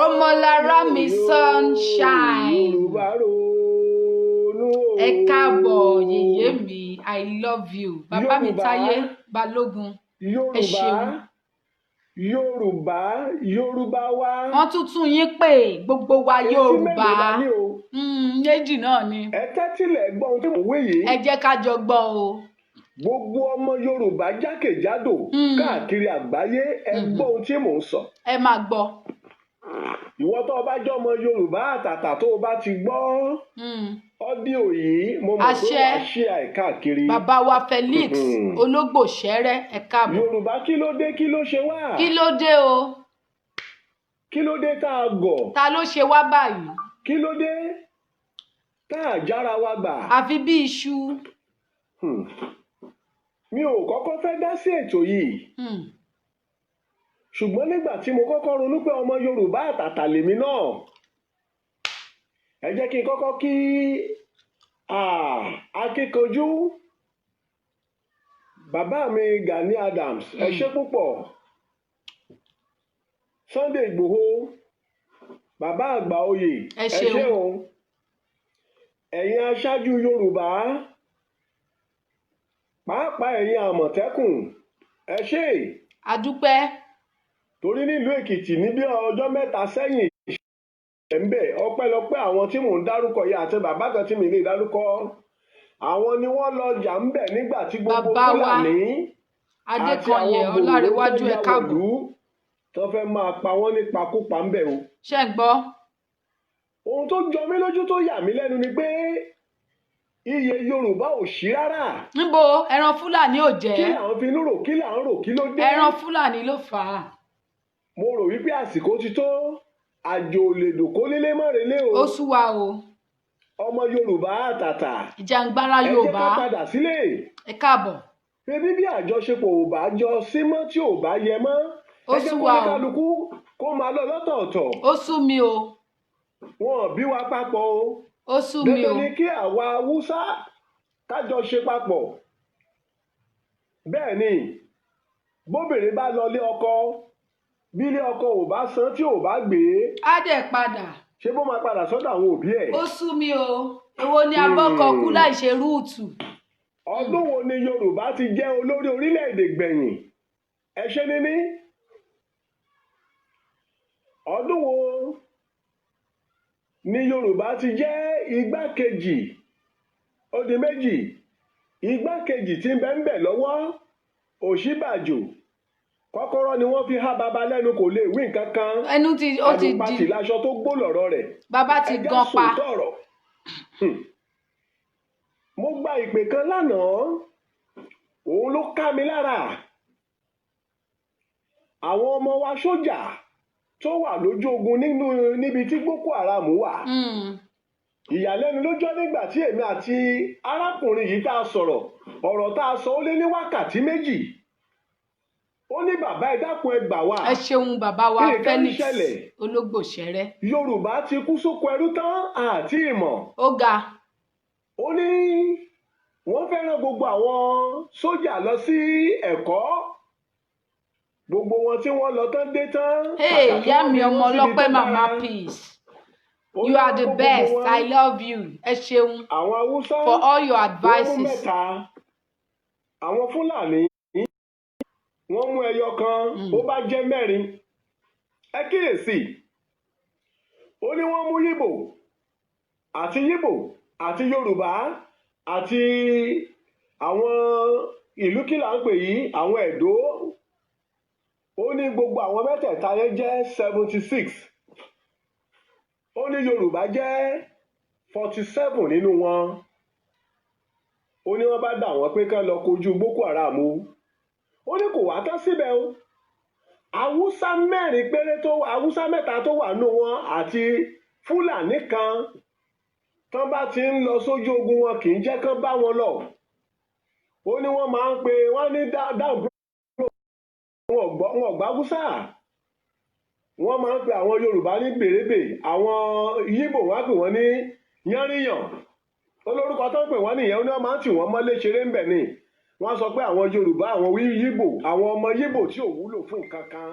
Ọmọlára mi sunshine. Yorùbá ronú o. Ẹ káàbọ̀, yèyé mi, I love you. Bàbá mi Yorùbá. Táyé Balógun, ẹ Yorùbá. ṣeun. Yorùbá, Yorùbá wa. Wọ́n tún tún yín pè, gbogbo wa Etí Yorùbá. mélòó la ní o? Méjì náà ni. Ẹ tẹ́tílẹ̀ gbọ́ ohun tí mò ń wí yìí. Ẹ jẹ́ ká jọ gbọ́ o. Gbogbo ọmọ Yorùbá jákèjádò káàkiri àgbáyé, ẹ gbọ́ ohun tí mò ń sọ. Ẹ máa gbọ́. Ìwọ tó o bá jẹ́ ọmọ Yorùbá àtàtà, tó o bá ti gbọ́ audio yìí, mo mọ̀ pé Àṣẹ. wàá ṣí àì káàkiri. Bàbá wa Felix Ológbòṣẹ́rẹ́, ẹ káàbọ̀. Yorùbá, kí ló dé? Kí ló ṣe wá? Kí ló dé o? Kí ló dé tá a gọ̀? Ta ló ṣe wá báyìí? Kí ló dé tá a jára wa gbà? Àfi bí iṣu. Mi ò kọ́kọ́ fẹ́ dá sí ètò yìí, ṣùgbọ́n nígbà tí mo kọ́kọ́ ronú pé ọmọ Yorùbá àtàtà lèmi náà, ẹ jẹ́ kí n kọ́kọ́ kí akíkanjú bàbá mi Gani Adams. Ẹ ṣé púpọ̀. Sunday Ìgbòho, bàbá àgbà oyè, Ẹ ṣeun. Ṣé o, ẹ̀yin aṣáájú Yorùbá, pàápàá ẹ̀yin Àmọ̀tẹ́kùn, ẹ ṣé. Àdúpẹ́. Torí nílùú Èkìtì ní bí ọjọ́ 3 sẹ́yìn, ìṣẹ̀lẹ̀ ń bẹ̀. Ọpẹ́lọpẹ́ àwọn tí mò ń dárúkọ yìí àti bàbá kan tí mi lè dárúkọ, àwọn ni wọ́n lọ jà ń bẹ̀ nígbà tí gbogbo Bàbá wa Fúlàní àti Adékanyè àwọn gbòòrò Ọlárẹ̀wájú, tó ẹ ya káàbọ̀. wọ̀lú tó fẹ́ máa pa wọ́n nípakúpa ń bẹ̀ o. Ṣé ń gbọ́? Ohun tó jọ mí lójú, tó yà mí lẹ́nu ni pé iye Yorùbá ò sí rárá. Níbo? Ẹran Fúlàní ò jẹ́. Kí là ń finú rò? Kí là ń rò? Kí ló dé? Ẹran Fúlàní ló fà á. Mo rò wípé àsìkò ti tó, àjò ò lè dùn kó nílé mọ́relé o. Ó sú wa o. Ọmọ Yorùbá àtàtà, Ìjàngbara ẹ jẹ́ Yorùbá, ká padà sílé. Ẹ káàbọ̀. Bébí bí àjọṣepọ̀ ò bá jọ sí mọ́, tí ò bá yẹ mọ́, Ó ẹ jẹ́ sú kó wa ní o. kálukú kó máa lọ lọ́tọ̀ọ̀tọ̀. Ó sú mi o. Wọn ò bí wa papọ̀ o. Ó sú mi o. Dandan ni kí àwa Haúsá kájọ ṣe papọ̀. Bẹ́ẹ̀ ni, bóbìnrin bá lọ lé ọkọ, bí ilé ọkọ ò bá san, tí ò bá gbé, Á dẹ̀ padà. ṣé bó máa padà sọ́dọ̀ àwọn òbí ẹ̀? Ó sú mi o. Èwo ni abọ́kọ kú láì ṣe rúùtù? Ọdún wo ni Yorùbá ti jẹ́ olórí orílẹ̀-èdè gbẹ̀yìn? Ẹ ṣe níní. Ọdún wo ni Yorùbá ti jẹ́ igbákejì? Ó di méjì. Igbákejì tí ń bẹ ń bẹ lọ́wọ́, Ọ̀ṣínbàjò, kọ́kọ́rọ́ ni wọ́n fi há baba lẹ́nu, kò lè wí nǹkan kan. Ẹnu ti ó ti di Àlùpàtì láṣọ tó gbó lọ̀rọ̀ rẹ̀. Bàbá ti Ẹjẹ́ gan pa. sòótọ́ ọ̀rọ̀. Mo gba ìpè kan lánàá. Òun ló ká mi lára. Àwọn ọmọ wa sójà tó wà lójú ogun nínú níbi tí Boko Haram wà, ìyàlẹ́nu ló jọ nígbà tí èmi àti arákùnrin yìí tá a sọ̀rọ̀. Ọ̀rọ̀ tá a sọ, ó lé ní wákàtí 2. Ó ní, "Bàbá, ẹ dákun, ẹ gbà wá." Ẹ ṣeun, bàbá wa. Nǹkan ń Felix ṣẹlẹ̀. Ológbòṣẹrẹ. Yorùbá ti kú sóko ẹrú tán àti ìmọ̀. Ó ga. Ó ní wọ́n fẹ́ rán gbogbo àwọn sójà lọ sí ẹ̀kọ́, gbogbo wọn tí wọ́n lọ tán dé tán, Hey, kàkà kí ìyá wọ́n mi fi ọmọ wọ́n síbi ọlọ́pẹ́, tó Mama dára. Peace, Ó you ní are wọ́n the kó gbogbo best. wọn. I love you. Ẹ ṣeun Àwọn Haúsá, for all your wọ́n mú advices. mẹ́ta. Àwọn Fúlàní, wọ́n mú ẹyọ kan. Ó bá jẹ́ mẹ́rin. Ẹ kíyèsí, ó ní wọ́n mú Yíbò àti Yíbò àti Yorùbá àti àwọn ìlú kí là ń pè yìí, àwọn Ẹ̀dó. Ó ní gbogbo àwọn mẹ́tẹ̀ẹ̀ta yẹn jẹ́ 76. Ó ní Yorùbá jẹ́ 47 nínú wọn. Ó ní wọ́n bá dà wọ́n pé kán lọ kojú Boko Haram o. Ó ní kò wá tán síbẹ̀ o, Haúsá mẹ́rin péré tó, Haúsá mẹ́ta tó wà nù wọn àti Fúlàní kan, tán bá ti ń lọ sójú ogun, wọn kì í jẹ́ kán bá wọn lọ. Ó ní wọ́n máa ń pe wọ́n ní dáàbò, wọn ò gbọ́ Haúsá. Wọ́n máa ń pe àwọn Yorùbá ní bèrèbè, àwọn Yíbò, wọ́n á pè wọ́n ní yánríyàn. Olórúkọ tó ń pè wọ́n nìyẹn. Ó ní wọ́n máa ń tì wọ́n mọ́lé ṣeré ńbẹ̀ ni. Wọ́n sọ pé àwọn Yorùbá, àwọn Yíbò, àwọn ọmọ Yíbò tí ò wúlò fún nǹkan kan,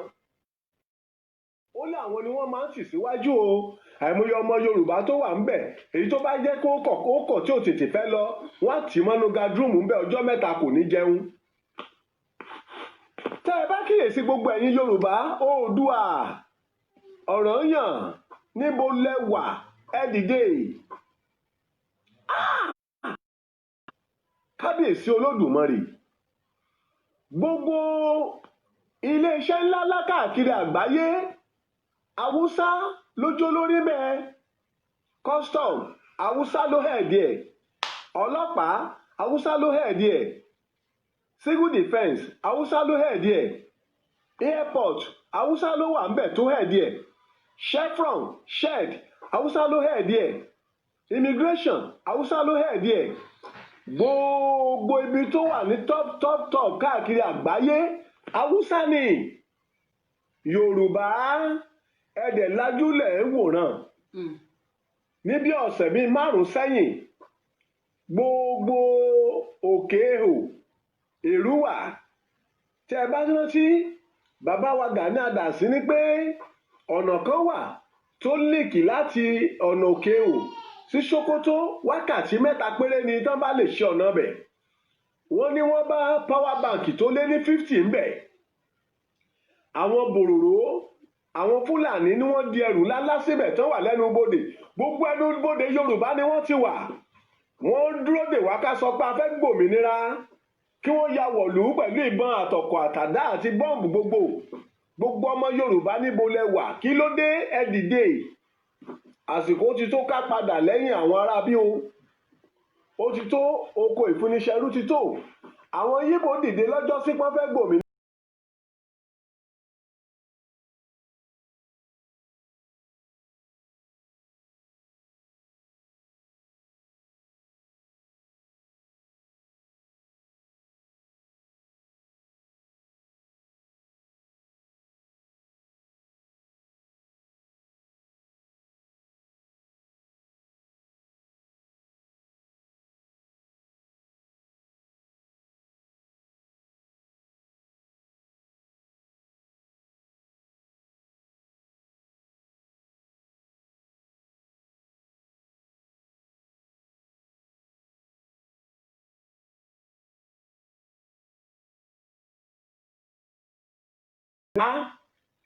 ó ní àwọn ni wọ́n máa ń tì síwájú o. Àìmọye ọmọ Yorùbá tó wà ńbẹ̀, èyí tó bá jẹ́ kó kọ̀, kó kọ̀ tí ò tètè fẹ́ lọ, wọ́n á tì mọ́nú guard room ńbẹ̀, ọjọ́ 3 kò ní jẹun. Tẹ́ ẹ bá kíyèsí, gbogbo ẹ̀yin Yorùbá, Oòduà, Ọ̀rànyàn, níbo lẹ wà? Ẹ dìde. Kábíyèsí Olódùmarè! Gbogbo iléeṣẹ́ ńláńlá káàkiri àgbáyé, Haúsá lójó lórí bẹ́ẹ̀. Custom, Haúsá ló head ẹ̀. Ọlọ́pàá, Haúsá ló head ẹ̀. Civil defence, Haúsá ló head ẹ̀. Airport, Haúsá ló wà ńbẹ̀ tó head ẹ̀. Chevron, Shell, Haúsá ló head ẹ̀. Immigration, Haúsá ló head ẹ̀. Gbogbo ibi tó wà ní top top top káàkiri àgbáyé, Haúsá ni. Yorùbá, ẹ̀dẹ̀ lajúlẹ̀ ń wòran. Ní bí ọ̀sẹ̀ bíi 5 sẹ́yìn, gbogbo Òkè Ihò, Èrúwà, tẹ́ ẹ bá rántí, bàbá wa Gani Adams ní pé ọ̀nà kan wà tó link láti ọ̀nà Òkè Ihò sí Sókótó, wákàtí 3 péré ni tán bá lè ṣe ọ̀nà bẹ̀. Wọ́n ní wọ́n bá power bank tó lé ní 50 ńbẹ̀. Àwọn bòròró, àwọn Fúlàní ni wọ́n di ẹrù ńláńlá síbẹ̀ tán wà lẹ́nu bodè. Gbogbo ẹnu bodè Yorùbá ni wọ́n ti wà. Wọ́n dúró dè wá ká sọ pé a fẹ́ gbòmìnira, kí wọ́n ya wọ̀lú pẹ̀lú ìbọn àtọ̀kọ̀ àtàdá àti bọ́ǹbù. Gbogbo gbogbo ọmọ Yorùbá, níbo lẹ wà? Kí ló dé? Ẹ dìde. Àsìkò ti tó ká padà lẹ́yìn àwọn aráabí o. Ó ti tó, oko ìfúnniṣẹ́rú ti tó. Àwọn Yíbò dìde lọ́jọ́ sí pọ́n fẹ́ gbòmìnira.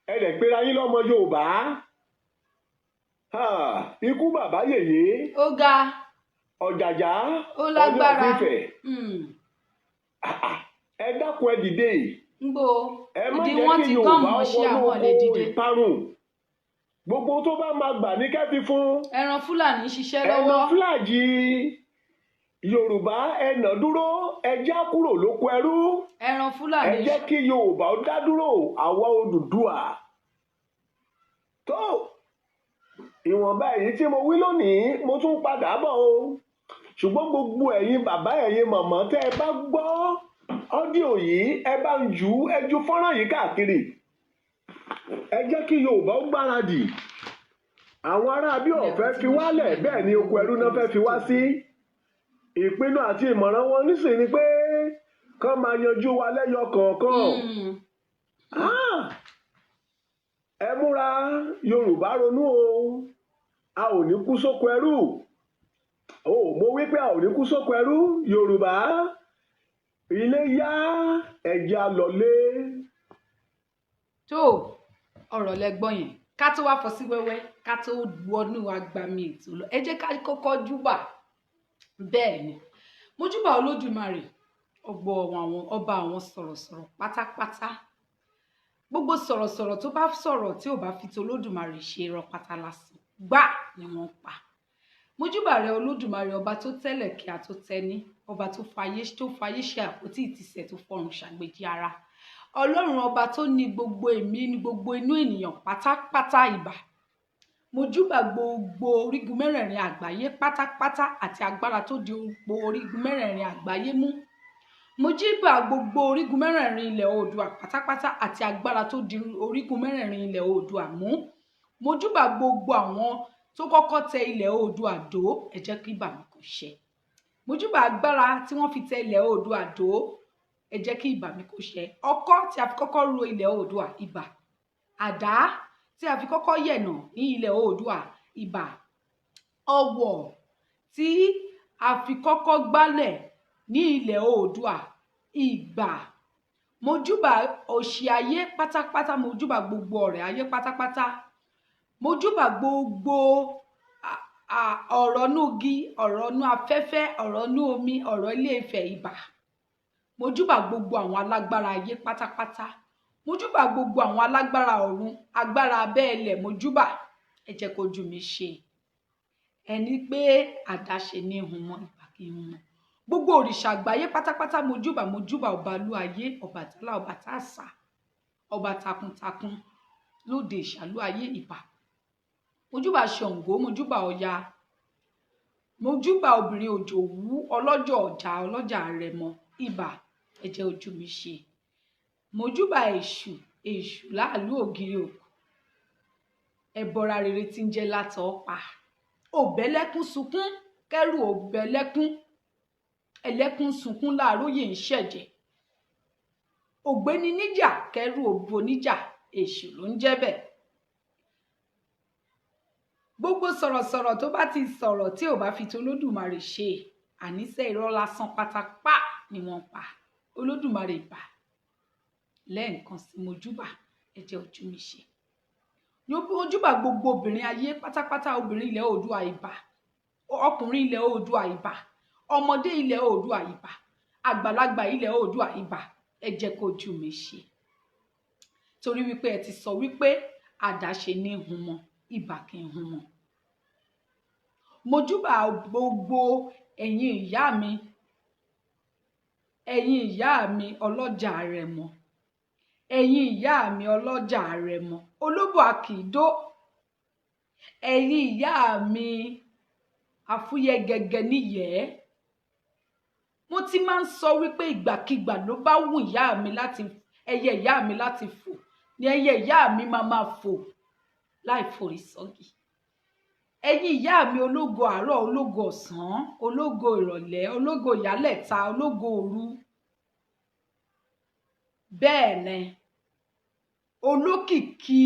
Ẹ lè pera yín lọ́mọ Yorùbá. Ikú bàbá yèyé. Ó ga. Ọ̀jàjà. Ó lágbára. Ọ̀ní of Ifẹ̀. Ẹ dákun, ẹ dìde. Ń bo Ẹ má ìdí jẹ́ wọn kí ti gán Yorùbá mọ́ sí wọnú àwọn lè oko dìde. ìparun. Gbogbo tó bá máa gbà ní kẹ́fí fún Ẹran Fúlàní ń ṣiṣẹ́ ẹ lọ lọ́wọ́. flag. Yorùbá, ẹ nà dúró, ẹ já kúrò lóko ẹrú. Ẹran Ẹ Fúlàní. jẹ́ kí Yorùbá ó dá dúró, àwa Odùduwà. Tó ìwọ̀nba èyí tí mo wí lónìí, mo tún padà bọ̀ o. Ṣùgbọ́n gbogbo ẹ̀yin bàbá, ẹ̀yin màmá tẹ́ ẹ bá gbọ́ audio yìí, ẹ bá ń jù ú, ẹ ju fọ́nrán yìí káàkiri. Ẹ jẹ́ kí Yorùbá ó gbáradì. Àwọn ará bí ọ̀fẹ́ fi wálẹ̀, bẹ́ẹ̀ ni oko ẹrú náà fẹ́ fi wá sí. Ìpinnu àti ìmọ̀ràn wọn nísìnyí ni pé kán máa yanjú wa lẹ́yọ kọ̀ọ̀kan. Ah! Ẹ múra, Yorùbá, ronú o. A ò ní kú sóko ẹrú o. Mo wí pé a ò ní kú sóko ẹrú. Yorùbá, ilé yá, ẹ̀jẹ̀ á lọlé. Tó ọ̀rọ̀ lẹ gbọ́ yẹn. Ká tó wá fọ́ sí wẹ́wẹ́, ká tó wọnú agbami ètò lọ, ẹ jẹ́ ká kọ́kọ́ júbà. Bẹ́ẹ̀ ni, mo júbà Olódùmarè, ọgbọ àwọn ọba, àwọn sọ̀rọ̀sọ̀rọ̀ pátápátá. Gbogbo sọ̀rọ̀sọ̀rọ̀ tó bá sọ̀rọ̀ tí ò bá fi ti Olódùmarè ṣe, irọ́ pátá lásán gbà ni wọ́n pa. Mojúbà rẹ, Olódùmarè, ọba tó tẹ́lẹ̀ kí a tó tẹ́ni, ọba tó fayé ṣe àpótí ìtìsẹ̀, tó fọrùn ṣàgbéjì ara, Ọlọ́run ọba tó ní gbogbo èmí ní gbogbo inú ènìyàn pátápátá, ìbà. Mojúbà gbogbo orígun mẹ́rẹ̀ẹ̀rin àgbáyé pátápátá àti agbára tó di ipò orígun mẹ́rẹ̀ẹ̀rin àgbáyé mú. Mojúbà gbogbo orígun mẹ́rẹ̀ẹ̀rin ilẹ̀ Oòdùà pátápátá àti agbára tó di orígun mẹ́rẹ̀ẹ̀rin ilẹ̀ Oòdùà mú. Mojúbà gbogbo àwọn tó kọ́kọ́ tẹ ilẹ̀ Oòdùà dó. Ẹ jẹ́ kí ìbà mi kó ṣẹ. Mojúbà agbára tí wọ́n fi tẹ ilẹ̀ Oòdùà dó. Ẹ jẹ́ kí ìbà mi kó ṣẹ. Ọkọ́ tí a fi kọ́kọ́ ro ilẹ̀ Oòdùà, ìbà. Àdá tí a fi kọ́kọ́ yẹ̀nà ní ilẹ̀ Oòdùà, ìbà. Ọwọ̀ tí a fi kọ́kọ́ gbálẹ̀ ní ilẹ̀ Oòdùà, ìbà. Mojúbà òṣì ayé pátápátá, mojúbà gbogbo ọ̀rẹ́ ayé pátápátá, mojúbà gbogbo ọ̀rọ̀ nú igi, ọ̀rọ̀ nú afẹ́fẹ́, ọ̀rọ̀ nú omi, ọ̀rọ̀ ilé Ifẹ̀, ìbà. Mojúbà gbogbo àwọn alágbára ayé pátápátá, mojúbà gbogbo àwọn alágbára ọ̀run, agbára abẹ́ ilẹ̀, mojúbà. Ẹ jẹ́ kójú mi ṣe. Ẹni pé àdáṣe ní hun mọ́, ìbà kí n hun mọ́. Gbogbo òrìṣà àgbáyé pátápátá, mojúbà. Mojúbà ọbalú ayé, Ọbàtálá, ọba tàṣà, ọba takuntakun lóde ìṣàlú ayé, ìbà. Mojúbà Ṣàngó, mojúbà Ọya, mojúbà obìnrin òjòwú, ọlọ́jọ́ ọjà, ọlọ́jà Àrẹ̀mọ, ìbà. Ẹ jẹ́ ojú mi ṣe. Mojúbà Èṣù, Èṣù láàlú ògiri òkú, ẹbọra rere tí ń jẹ́ látọ̀ pa òbẹ́lẹ́kún sunkún, kẹ́rù òbẹ́lẹ́kún, ẹlẹ́kún sunkún láàróyè ń ṣẹ̀jẹ̀, ògbéni níjà, kẹ́rù òbò níjà. Èṣù ló ń jẹ́ bẹ́ẹ̀. Gbogbo sọ̀rọ̀sọ̀rọ̀ tó bá ti sọ̀rọ̀ tí ò bá fi tolódùmarè ṣe, àníṣe irọ́ lásán pátápá ni wọ́n pa. Olódùmarè, ìbà lẹ́ẹ̀kan sí. Mojúbà, ẹ jẹ́ ojú mi ṣe. Mojúbà gbogbo obìnrin ayé pátápátá. Obìnrin ilẹ̀ Oòduà, ìbà. Ọkùnrin ilẹ̀ Oòduà, ìbà. Ọmọdé ilẹ̀ Oòduà, ìbà. Àgbàlagbà ilẹ̀ Oòduà, ìbà. Ẹ jẹ́ kójú mi ṣe, torí wípé ẹ ti sọ wípé àdáṣe ní hun mọ, ìbà kí n hun mọ. Mojúbà gbogbo ẹ̀yin ìyá mi, ẹ̀yin ìyá mi ọlọ́jà Àrẹ̀mọ, ẹ̀yin ìyá mi ọlọ́jà Àrẹ̀mọ olóbò àkìdó, ẹ̀yin ìyá mi àfúyẹ́ gẹ́gẹ́ níyẹ̀ẹ́. Mo ti máa ń sọ wípé ìgbàkigbà ló bá wù ìyá mi láti ẹyẹ ìyá mi láti fò ní ẹyẹ ìyá mi máa máa fò láì forí sọ́gi. Ẹ̀yin ìyá mi ológo àárọ̀, ológo ọ̀sán, ológo ìrọ̀lẹ́, ológo ìyálẹ̀ta, ológo òru, bẹ́ẹ̀ ni olókìkí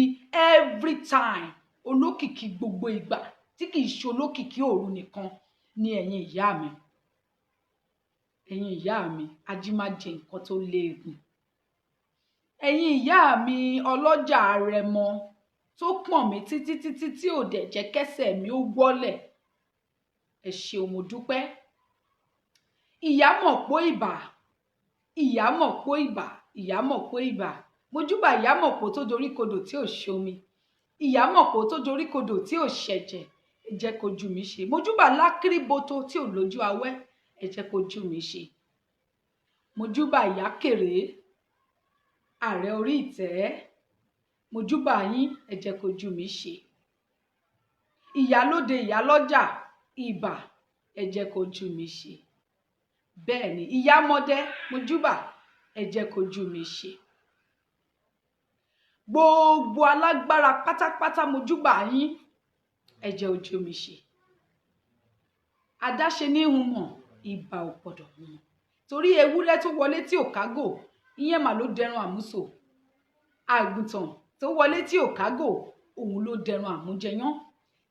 every time, olókìkí gbogbo ìgbà tí kìí ṣe olókìkí òru nìkan ni ẹ̀yin ìyá mi. Ẹ̀yin ìyá mi ajímájẹ nǹkan tó léegun, ẹ̀yin ìyá mi ọlọ́jà Àrẹ̀mọ tó pọ̀n mí títí títí tí ò dẹ̀ jẹ́ kẹ́sẹ̀ mi ó wọ́lẹ̀, ẹ ṣeun, mo dúpẹ́. Ìyá mọ̀ pó ìbà, ìyá mọ̀ pó ìbà, ìyá mọ̀ pó ìbà. Mojúbà ìyá mọ̀ pó tó dorí kodò tí ò ṣomi, ìyá mọ̀ pó tó dorí kodò tí ò ṣẹ̀jẹ̀. Ẹ jẹ́ kojú mi ṣe. Mojúbà lákìrìbọ̀tò tí ò lójú awẹ́. Ẹ Ẹ jẹ́ kójú mi ṣe. Mojúbà ìyá kéré, ààrẹ orí ìtẹ́, mojúbà yín, ẹ jẹ́ kójú mi ṣe. Ìyálóde, ìyálọ́jà, ìbà, ẹ jẹ́ kójú mi ṣe. Bẹ́ẹ̀ ni, ìyámọdé, mojúbà, ẹ jẹ́ kójú mi ṣe. Gbogbo alágbára pátápátá, mojúbà yín, ẹ jẹ́ ojú mi ṣe. Adáṣe ní hun mọ̀, ìbà ò gbọ́dọ̀ hun mọ̀, torí ewúrẹ́ tó wọlé tí ò kágò, ìyẹn mà ló dẹran àmúso. Àgùntàn tó wọlé tí ò kágò, òun ló dẹran àmújẹyán.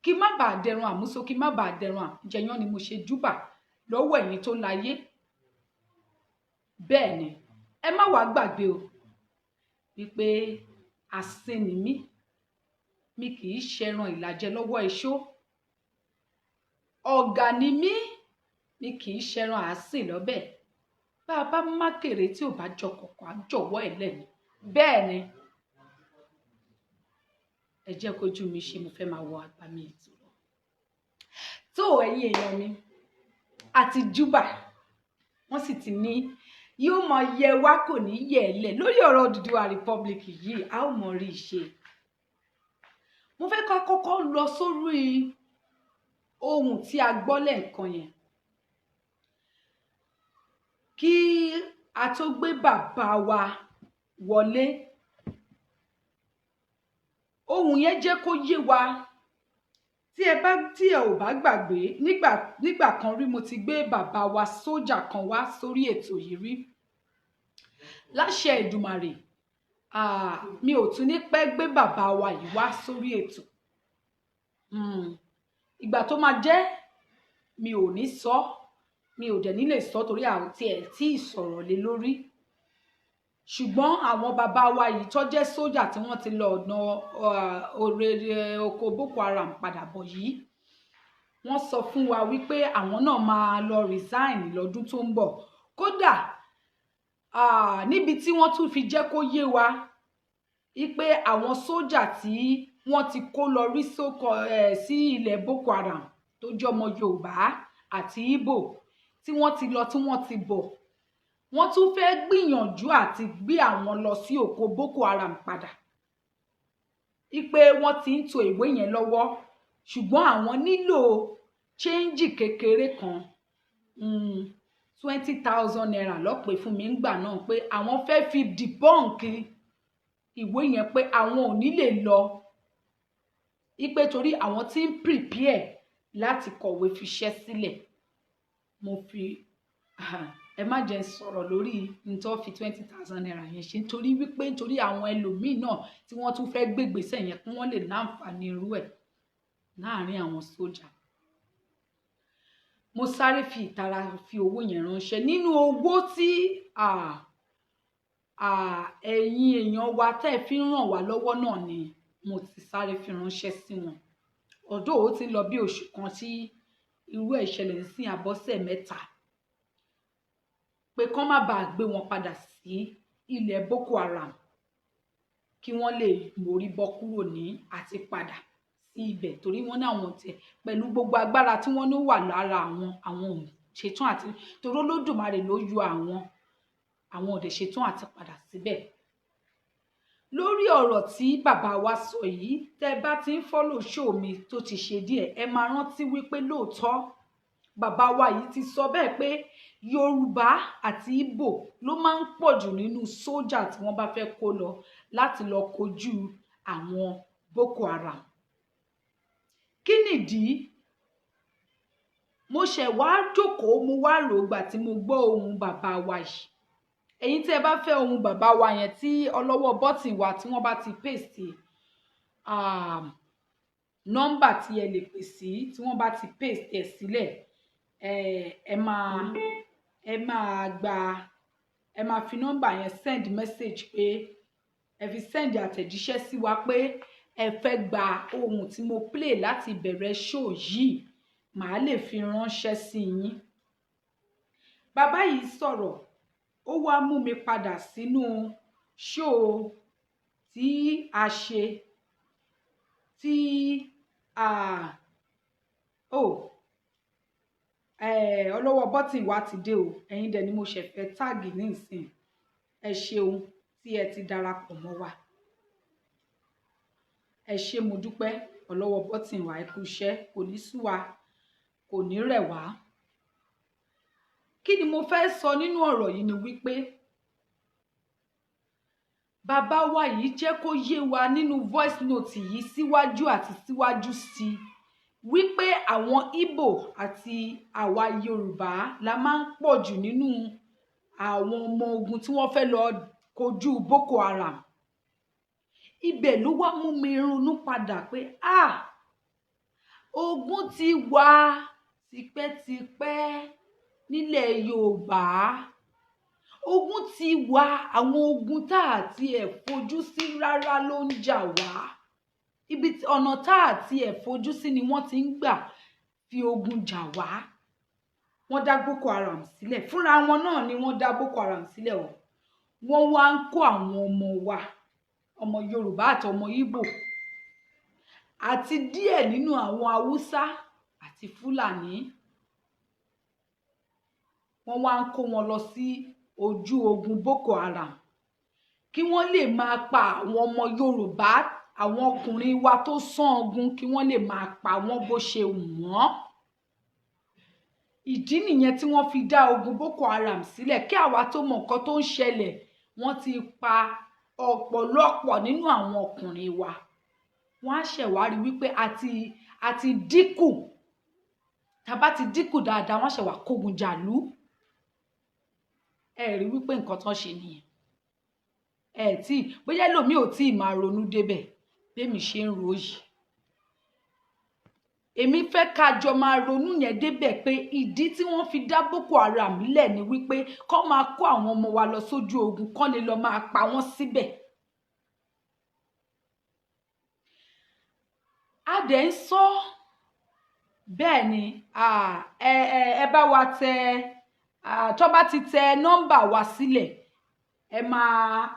Kí má bàa dẹran àmúso, kí má bàa dẹran àmújẹyán ni mo ṣe júbà lọ́wọ́ ẹ̀yin tó láyé. Bẹ́ẹ̀ ni, ẹ má wàá gbàgbé o wípé asín ni mí, mi kì í ṣẹran ìlàjẹ lọ́wọ́ iṣó. Ọ̀gà ni mí, mi kì í ṣẹran àásìn lọ́bẹ̀. Bá a bá mákèrè tí ò bá jọ kọ̀ọ̀kan, á jọ̀wọ́ ẹ̀ lẹ́nu. Bẹ́ẹ̀ ni, ẹ jẹ́ kójú mi ṣe. Mo fẹ́ máa wọ àgbàmì ètò lọ. Tó ẹ̀yin èèyàn mi, àti júbà, wọ́n sì ti ní yóò mọ yẹ wá, kò ní yẹ ẹ lẹ̀. Lórí ọ̀rọ̀ Odùduwà Republic yìí, a ó mọ rí i ṣe. Mo fẹ́ ká kọ́kọ́ lọ sórí ohun tí a gbọ́ lẹ́ẹ̀kan yẹn kí a tó gbé bàbá wa wọlé. Ohun yẹn jẹ́ kó yé wa, tí ẹ ò bá gbàgbé, nígbà kan rí, mo ti gbé bàbá wa sójà kan wá sórí ètò yìí rí. Láṣẹ Èdùmàrè, mi ò tún ní pẹ́ gbé bàbá wa yìí wá sórí ètò. Ìgbà tó máa jẹ́, mi ò ní sọ, mi ò dẹ̀ ní lè sọ, torí àwọn tí ẹ̀ tí ì sọ̀rọ̀ lé lórí. Ṣùgbọ́n àwọn bàbá wa yìí tó jẹ́ sójà tí wọ́n ti lọ ọ̀nà òrèrè oko Boko Haram padà bọ̀ yìí, wọ́n sọ fún wa wípé àwọn náà máa lọ resign lọ́dún tó ń bọ̀. Kódà níbi tí wọ́n tún fi jẹ́ kó yé wa wípé àwọn sójà tí wọ́n ti kó lọ rí sóko ẹ̀ sí ilẹ̀ Boko Haram, tó jẹ́ ọmọ Yorùbá àti Ìgbò, tí wọ́n ti lọ, tí wọ́n ti bọ̀, wọ́n tún fẹ́ gbìyànjú àti gbé àwọn lọ sí oko Boko Haram padà, wípé wọ́n ti ń to ìwé yẹn lọ́wọ́, ṣùgbọ́n àwọn nílò change kékeré kan, ₦20,000 lọ́pẹ́ fún mi ńgbà náà, pé àwọn fẹ́ fi debunk ìwé yẹn, pé àwọn ò ní lè lọ, wípé torí àwọn tí ń prepare láti kọ̀wé fiṣẹ́ sílẹ̀. Mo fi ẹ má jẹ́ n sọ̀rọ̀ lórí nítorí fi ₦20,000 yẹn ṣe, nítorí wípé nítorí àwọn ẹlòmíín náà tí wọ́n tún fẹ́ gbégbèsè yẹn, kí wọ́n lè láǹfààní irú ẹ̀ láàrin àwọn sójà. Mo sáré fi ìtara fi owó yẹn ránṣẹ́ nínú owó tí ẹ̀yin èèyàn wa tẹ́ ẹ fi ń ràn wá lọ́wọ́ náà ni mo ti sáré fi ránṣẹ́ sí wọn. Ọ̀dọ́ ó ti ń lọ bí oṣù kan tí irú ẹ̀ ṣẹlẹ̀ sí, àbọ̀sẹ̀ 3, pé kán má bàa gbé wọn padà sí ilẹ̀ Boko Haram, kí wọ́n lè mórí bọ́ kúrò ní àti padà sí ibẹ̀, torí wọ́n ní àwọn tiẹ̀ pẹ̀lú gbogbo agbára tí wọ́n ní wà lára àwọn, àwọn ò ṣetán àti, torí Olódùmarè ló yọ àwọn, àwọn ò dẹ̀ ṣetán àti padà síbẹ̀. Lórí ọ̀rọ̀ tí bàbá wa sọ yìí, tẹ́ bá ti ń follow show mi tó ti ṣe díẹ̀, ẹ máa rántí wípé lóòótọ́ bàbá wa yìí ti sọ bẹ́ẹ̀ pé Yorùbá àti Ìgbò ló máa ń pọ̀ jù nínú sójà tí wọ́n bá fẹ́ kó lọ láti lọ kojú àwọn Boko Haram. Kí nìdí? Mo ṣẹ̀ wá jókòó, mo wá rò gbà tí mo gbọ́ ohùn bàbá wa yìí. Ẹ̀yin tí ẹ bá fẹ́ ohùn bàbá wa yẹn, tí ọlọ́wọ́ bọ́tìn wa tí wọ́n bá ti paste nọ́mbà tí ẹ lè pè sí, tí wọ́n bá ti paste ẹ̀ sílẹ̀, ẹ máa gba, ẹ máa fi nọ́mbà yẹn send message, pé ẹ fi send àtẹ̀jíṣẹ́ sí wa pé ẹ fẹ́ gba ohun tí mo play láti ìbẹ̀rẹ̀ show yìí, màá lè fi ránṣẹ́ sí yín. Bàbá yìí sọ̀rọ̀, ó wá mú mi padà sínú show tí a ṣe tí a oh. Ọlọ́wọ́ bọ́tìn wa ti dé o. Ẹ̀yin dẹ̀ ni mo ṣẹ̀ fẹ́ tag nísìn. Ẹ ṣeun tí ẹ ti darapọ̀ mọ́ wa. Ẹ ṣé, mo dúpẹ́. Ọlọ́wọ́ bọ́tìn wa, ẹ kú iṣẹ́. Kò ní sú wa, kò ní rẹ̀ wá. Kí ni mo fẹ́ sọ nínú ọ̀rọ̀ yìí ni wípé bàbá wa yìí jẹ́ kó yé wa nínú voice note yìí síwájú àti síwájú sí i wípé àwọn Ìgbò àti àwa Yorùbá la máa ń pọ̀ jù nínú àwọn ọmọ ogun tí wọ́n fẹ́ lọ kojú Boko Haram. Ibẹ̀ ló wá mú mi ronú padà pé, ah, ogun ti wà tipẹ́tipẹ́ nílẹ̀ Yorùbá. Ogun ti wà, àwọn ogun tá a tiẹ̀ fojú sí rárá ló ń jà wá. Ibi ọ̀nà tá a tiẹ̀ fojú sí ni wọ́n ti ń gbà fi ogun jà wá. Wọ́n dá Boko Haram sílẹ̀ fúnra wọn náà ni. Wọ́n dá Boko Haram sílẹ̀ o. Wọ́n wá ń kó àwọn ọmọ wa, ọmọ Yorùbá àti ọmọ Ìgbò àti díẹ̀ nínú àwọn Haúsá àti Fúlàní, wọ́n wá ń kó wọn lọ sí ojú ogun Boko Haram kí wọ́n lè máa pa àwọn ọmọ Yorùbá, àwọn ọkùnrin wa tó sán ogun, kí wọ́n lè máa pa wọ́n bó ṣe wù wọ́n. Ìdí nìyẹn tí wọ́n fi dá ogun Boko Haram sílẹ̀. Kí àwa tó mọ nǹkan tó ń ṣẹlẹ̀, wọ́n ti pa ọ̀pọ̀lọpọ̀ nínú àwọn ọkùnrin wa. Wọ́n á ṣẹ̀wárí wípé àti dínkù. Tá bá ti dínkù dáadáa, wọ́n ṣẹ̀ wá kógun jàlú. Ẹ rí wípé nǹkan tán ṣe nìyẹn. Ẹ tí bóyá ẹlòmíì ò tí ì máa ronú débẹ̀ bẹ́mi ṣe ń ro yìí, èmi fẹ́ ká jọ máa ronú yẹn débẹ̀ pé ìdí tí wọ́n fi dá Boko Haram lẹ̀ ni wípé kó máa kó àwọn ọmọ wa lọ sójú ogun, kó lè lọ máa pa wọ́n síbẹ̀. A dẹ̀ ń sọ bẹ́ẹ̀ ni. Ẹ bá wa tẹ, tó bá ti tẹ nọ́mbà wa sílẹ̀, ẹ máa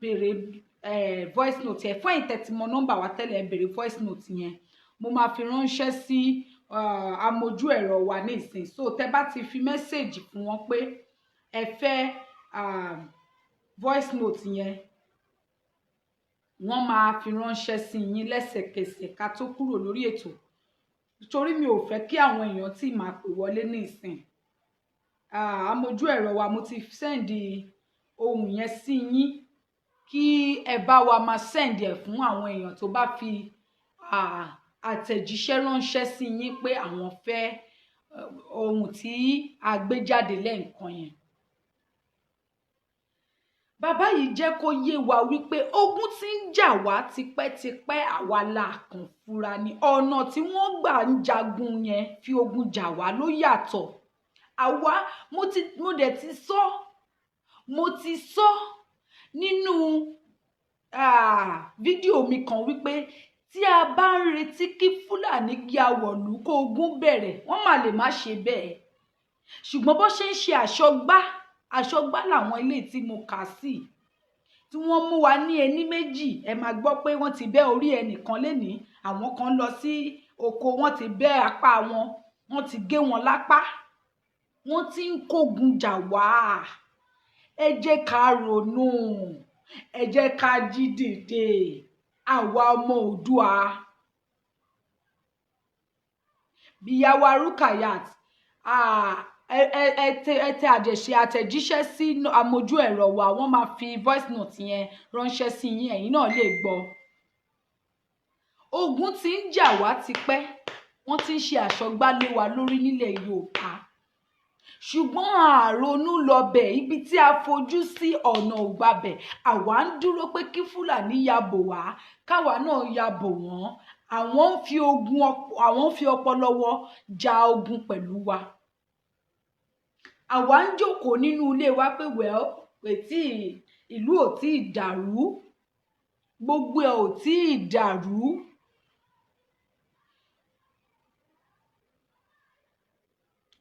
béèrè voice note ẹ. Fún ẹ̀yin tẹ́ ti mọ nọ́mbà wa tẹ́lẹ̀, ẹ béèrè voice note yẹn, mo máa fi ránṣẹ́ sí amójú ẹ̀rọ wa nísìn. So tẹ́ bá ti fi message fún wọn pé ẹ fẹ́ voice note yẹn, wọ́n máa fi ránṣẹ́ sí yín lẹ́sẹ̀kẹsẹ̀ ká tó kúrò lórí ètò, torí mi ò fẹ́ kí àwọn èèyàn tí máa pè wọlé nísìn. Amójú ẹ̀rọ wa, mo ti send ohun yẹn sí yín kí ẹ bá wa máa send ẹ̀ fún àwọn èèyàn tó bá fi àtẹ̀jíṣẹ́ ránṣẹ́ sí yín pé àwọn fẹ́ ohun tí a gbé jáde lẹ́ǹkan yẹn. Bàbá yìí jẹ́ kó yé wa wípé ogun tí ń jà wá tipẹ́tipẹ́, àwa la kàn fura ni. Ọ̀nà tí wọ́n gbà ń jagun yẹn, fi ogun jà wá, ló yàtọ̀. Àwa mo dẹ̀ ti sọ, mo ti sọ nínú fídíò mi kan wípé tí a bá ń retí kí Fúlàní ya wọ̀lú kó ogun bẹ̀rẹ̀, wọ́n mà lè má ṣe bẹ́ẹ̀. Ṣùgbọ́n bó ṣe ń ṣe àṣọgbá àṣọgbá làwọn ilé tí mo kà sí tí wọ́n mú wa ní ení méjì. Ẹ máa gbọ́ pé wọ́n ti bẹ́ orí ẹnìkan lénìí, àwọn kan lọ sí oko, wọ́n ti bẹ́ apá wọn, wọ́n ti gé wọn lápá. Wọ́n ti ń kógun jà wá. Ẹ jẹ́ ká ronú, ẹ jẹ́ ká jí dìde, àwa ọmọ Oòduà. Ìyàwó Rukayat, ẹ tẹ àjẹṣe àtẹ̀jíṣẹ́ sí amójú ẹ̀rọ wa, wọ́n máa fi voice note yẹn ránṣẹ́ sí yín, ẹ̀yin náà lè gbọ́. Ogun tí ń jà wá tipẹ́, wọ́n ti ń ṣe àṣọgbá lé wa lórí nílẹ̀ Yorùbá, ṣùgbọ́n àrònú lọbẹ̀. Ibi tí a fojú sí, ọ̀nà ò gbabẹ̀. Àwa ń dúró pé kí Fúlàní ya bò wá, káwa náà ya bò wọ́n. Àwọn ń fi ogun, àwọn ń fi ọpọlọ wọ ja ogun pẹ̀lú wa. Àwa ń jókòó nínú ilé wa pé, well, pé tí ìlú ò tí ì dàrú, gbogbo ẹ̀ ò tí ì dàrú.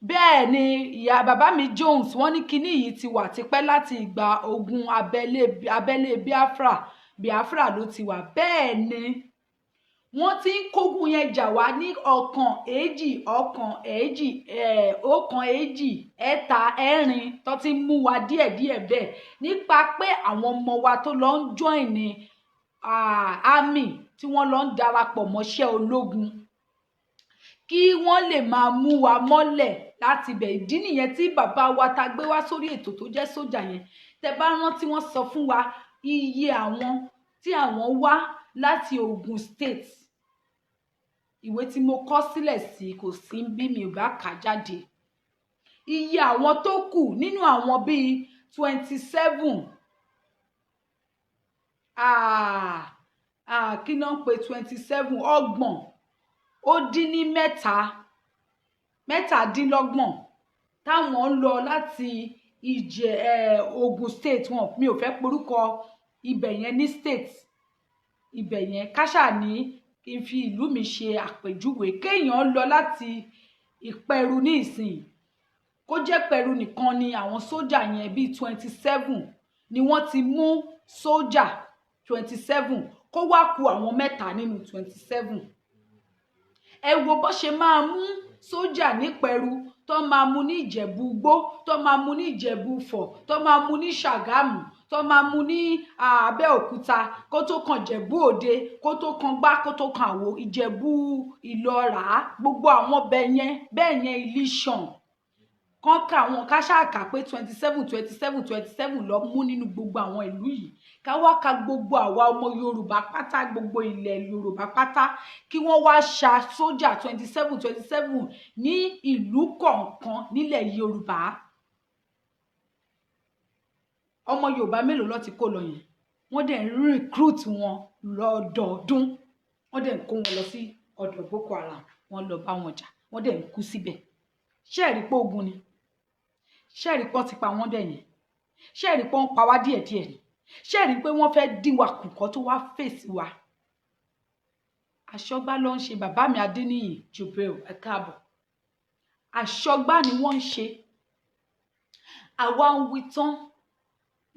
Bẹ́ẹ̀ ni ìyá bàbá mi Jones, wọ́n ní kinní yìí ti wà tipẹ́, láti ìgbà ogun abẹ́lé Biafra. Biafra ló ti wà. Bẹ́ẹ̀ ni. Wọ́n ti ń kógun yẹn jà wá ní ọ̀kan, èjì, ọ̀kan, èjì, ọ̀kan, èjì, ẹ̀ta, ẹ̀rin, tó ti ń mú wa díẹ̀díẹ̀ bẹ́ẹ̀, nípa pé àwọn ọmọ wa tó lọ ń join ní army, tí wọ́n lọ ń darapọ̀ mọ́ṣẹ́ ológun, kí wọ́n lè máa mú wa mọ́lẹ̀ láti ibẹ̀. Ìdí nìyẹn tí bàbá wa ta gbé wá sórí ètò tó jẹ́ sójà yẹn, tẹ bá rántí, wọ́n sọ fún wa iye àwọn tí àwọn wá láti Ogun State. Ìwé tí mo kọ sílẹ̀ sí kò sí bí mi ò bá kà jáde. Iye àwọn tó kù nínú àwọn bíi 27, kí ló ń pe 27? 33, 37 táwọn ń lọ láti ìjẹ Ogun State. Wọn mi ò fẹ́ porúkọ ibẹ̀ yẹn ní state ibẹ̀ yẹn, káṣà ní kí n fi ìlú mi ṣe àpèjúwe. Kéèyàn lọ láti Ìpẹ̀rù ní ìsìn, kó jẹ́ Pẹ̀rù nìkan ni àwọn sójà yẹn bíi 27 ni wọ́n ti mú, sójà 27, kó wá ku àwọn mẹ́ta nínú 27. Ẹ wo bó ṣe máa mú sójà nípẹ̀rù, tó máa mú ní Ìjẹ̀bú Igbó, tó máa mú ní Ìjẹ̀bú Ifọ̀, tó máa mú ní Ṣàgámù, tó máa mú ní Abẹ́òkúta, kó tó kan Ìjẹ̀bú Òde, kó tó kan gbá, kó tó kan àwo Ìjẹ̀bú Ìlọ́ra, gbogbo àwọn bẹ́ẹ̀ yẹn bẹ́ẹ̀ yẹn, Ìlíṣàn kán ká àwọn káṣáàkà pé 27, 27, 27 lọ mú nínú gbogbo àwọn ìlú yìí. Ká wá ka gbogbo àwa ọmọ Yorùbá pátá, gbogbo ilẹ̀ Yorùbá pátá, kí wọ́n wá ṣa sójà 27, 27 ní ìlú kọ̀ọ̀kan nílẹ̀ Yorùbá, ọmọ Yorùbá mélòó ló ti kó lọ yẹn? Wọ́n dẹ̀ ń recruit wọn lọ́dọọdún, wọ́n dẹ̀ ń kó wọn lọ sí ọ̀dọ̀ Boko Haram, wọ́n lọ bá wọn jà, wọ́n dẹ̀ ń kú síbẹ̀. Ṣé ẹ rí pé ogun ni? Ṣé ẹ rí pé wọ́n ti pa wọ́n dẹ̀ yẹn? Ṣé ẹ rí pé wọ́n pa wá díẹ̀díẹ̀ ni? Ṣé ẹ rí pé wọ́n fẹ́ dín wa kù kọ́ tó wá fèsì wa? Àṣọgbá ló ń ṣe. Bàbá mi Adéníyì Jubril, ẹ káàbọ̀. Àṣọgbá ni wọ́n ń ṣe. Àwa ń wí tán,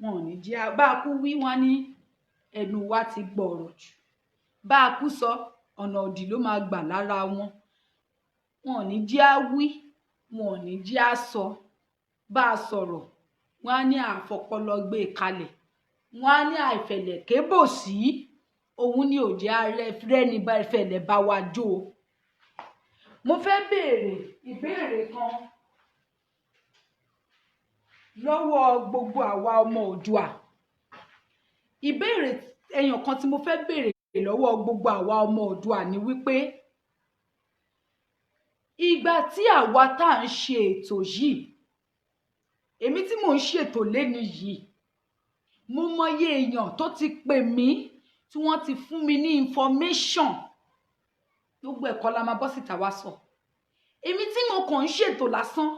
wọn ò ní jẹ́ bá a kú wí. Wọn ní ẹnu wa ti gbọ̀rọ̀ jù, bá a kú sọ, ọ̀nà òdì ló máa gbà lára wọn. Wọn ò ní jẹ́ á wí, wọn ò ní jẹ́ á sọ. Bá a sọ̀rọ̀, wọn á ní àfọpọlọ gbé e kalẹ̀, wọn á ní àìfẹ̀lẹ̀ kébò sí òun ni ò jẹ́ rẹ́ni bá ìfẹ̀lẹ̀ bá wa jó o. Mo fẹ́ béèrè ìbéèrè kan lọ́wọ́ gbogbo àwa ọmọ Oòduà. Ìbéèrè ẹyàn kan tí mo fẹ́ béèrè lọ́wọ́ gbogbo àwa ọmọ Oòduà ni wípé, ìgbà tí àwa tá à ń ṣe ètò yìí, èmi tí mò ń ṣètò léni yìí, mo mọyé èèyàn tó ti pè mí, tí wọ́n ti fún mi ní information. Gbogbo ẹ̀kọ́ la máa bọ́ síta wá sọ. Èmi tí mo kàn ń ṣètò lásán,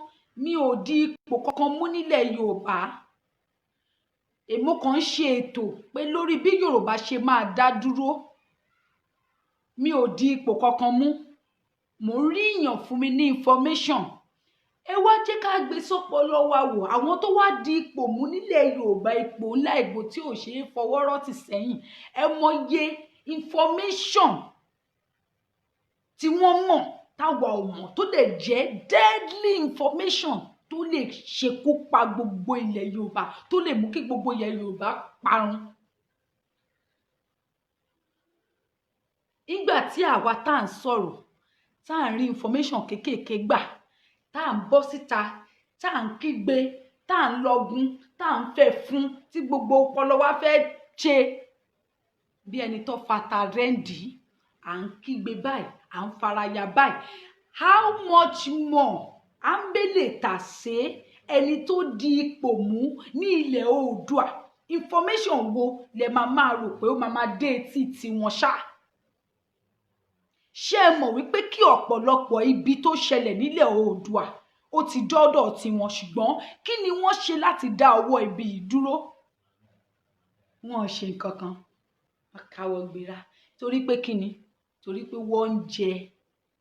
mi ò di ipò kankan mú nílẹ̀ Yorùbá. Èmi kàn ń ṣe ètò pé lórí bí Yorùbá ṣe máa dá dúró. Mi ò di ipò kankan mú, mò ń rí èèyàn fún mi ní information. Ẹ wá jẹ́ ká gbé sọ́pọlọ wa wò, àwọn tó wá di ipò mú nílẹ̀ Yorùbá, ipò ńlá, ipò tí ò ṣeé fọwọ́ rọ́ tì sẹ́yìn, ẹ mọye information tí wọ́n mọ̀ táwa ò mọ̀, tó lè jẹ́ deadly information, tó lè ṣekú pa gbogbo ilẹ̀ Yorùbá, tó lè mú kí gbogbo ilẹ̀ Yorùbá parun. Nígbà tí àwa tá à ń sọ̀rọ̀, tá à ń rí information kéékèèké gbà, tá à ń bọ́ síta, tá à ń kígbe, tá à ń lọgun, tá à ń fẹ́ fún tí gbogbo ọpọlọ wa fẹ́ ṣe bí ẹni tó fata rẹ́ǹdì, à ń kígbe báyìí, à ń faraya báyìí, how much more à ń bèlè tà sé ẹni tó di ipò mú ní ilẹ̀ Oòduà? Information wo lẹ máa máa rò pé ó máa máa dé etí tiwọn ṣá? Ṣé ẹ mọ̀ wípé kí ọ̀pọ̀lọpọ̀ ibi tó ṣẹlẹ̀ nílẹ̀ Oòduà, ó ti dọ́dọ̀ tiwọn? Ṣùgbọ́n kí ni wọ́n ṣe láti dá ọwọ́ ibi yìí dúró? Wọn ò ṣe nǹkan kan, wọ́n káwọ́ gbéra. Torí pé kí ni? Torí pé wọ́n ń jẹ,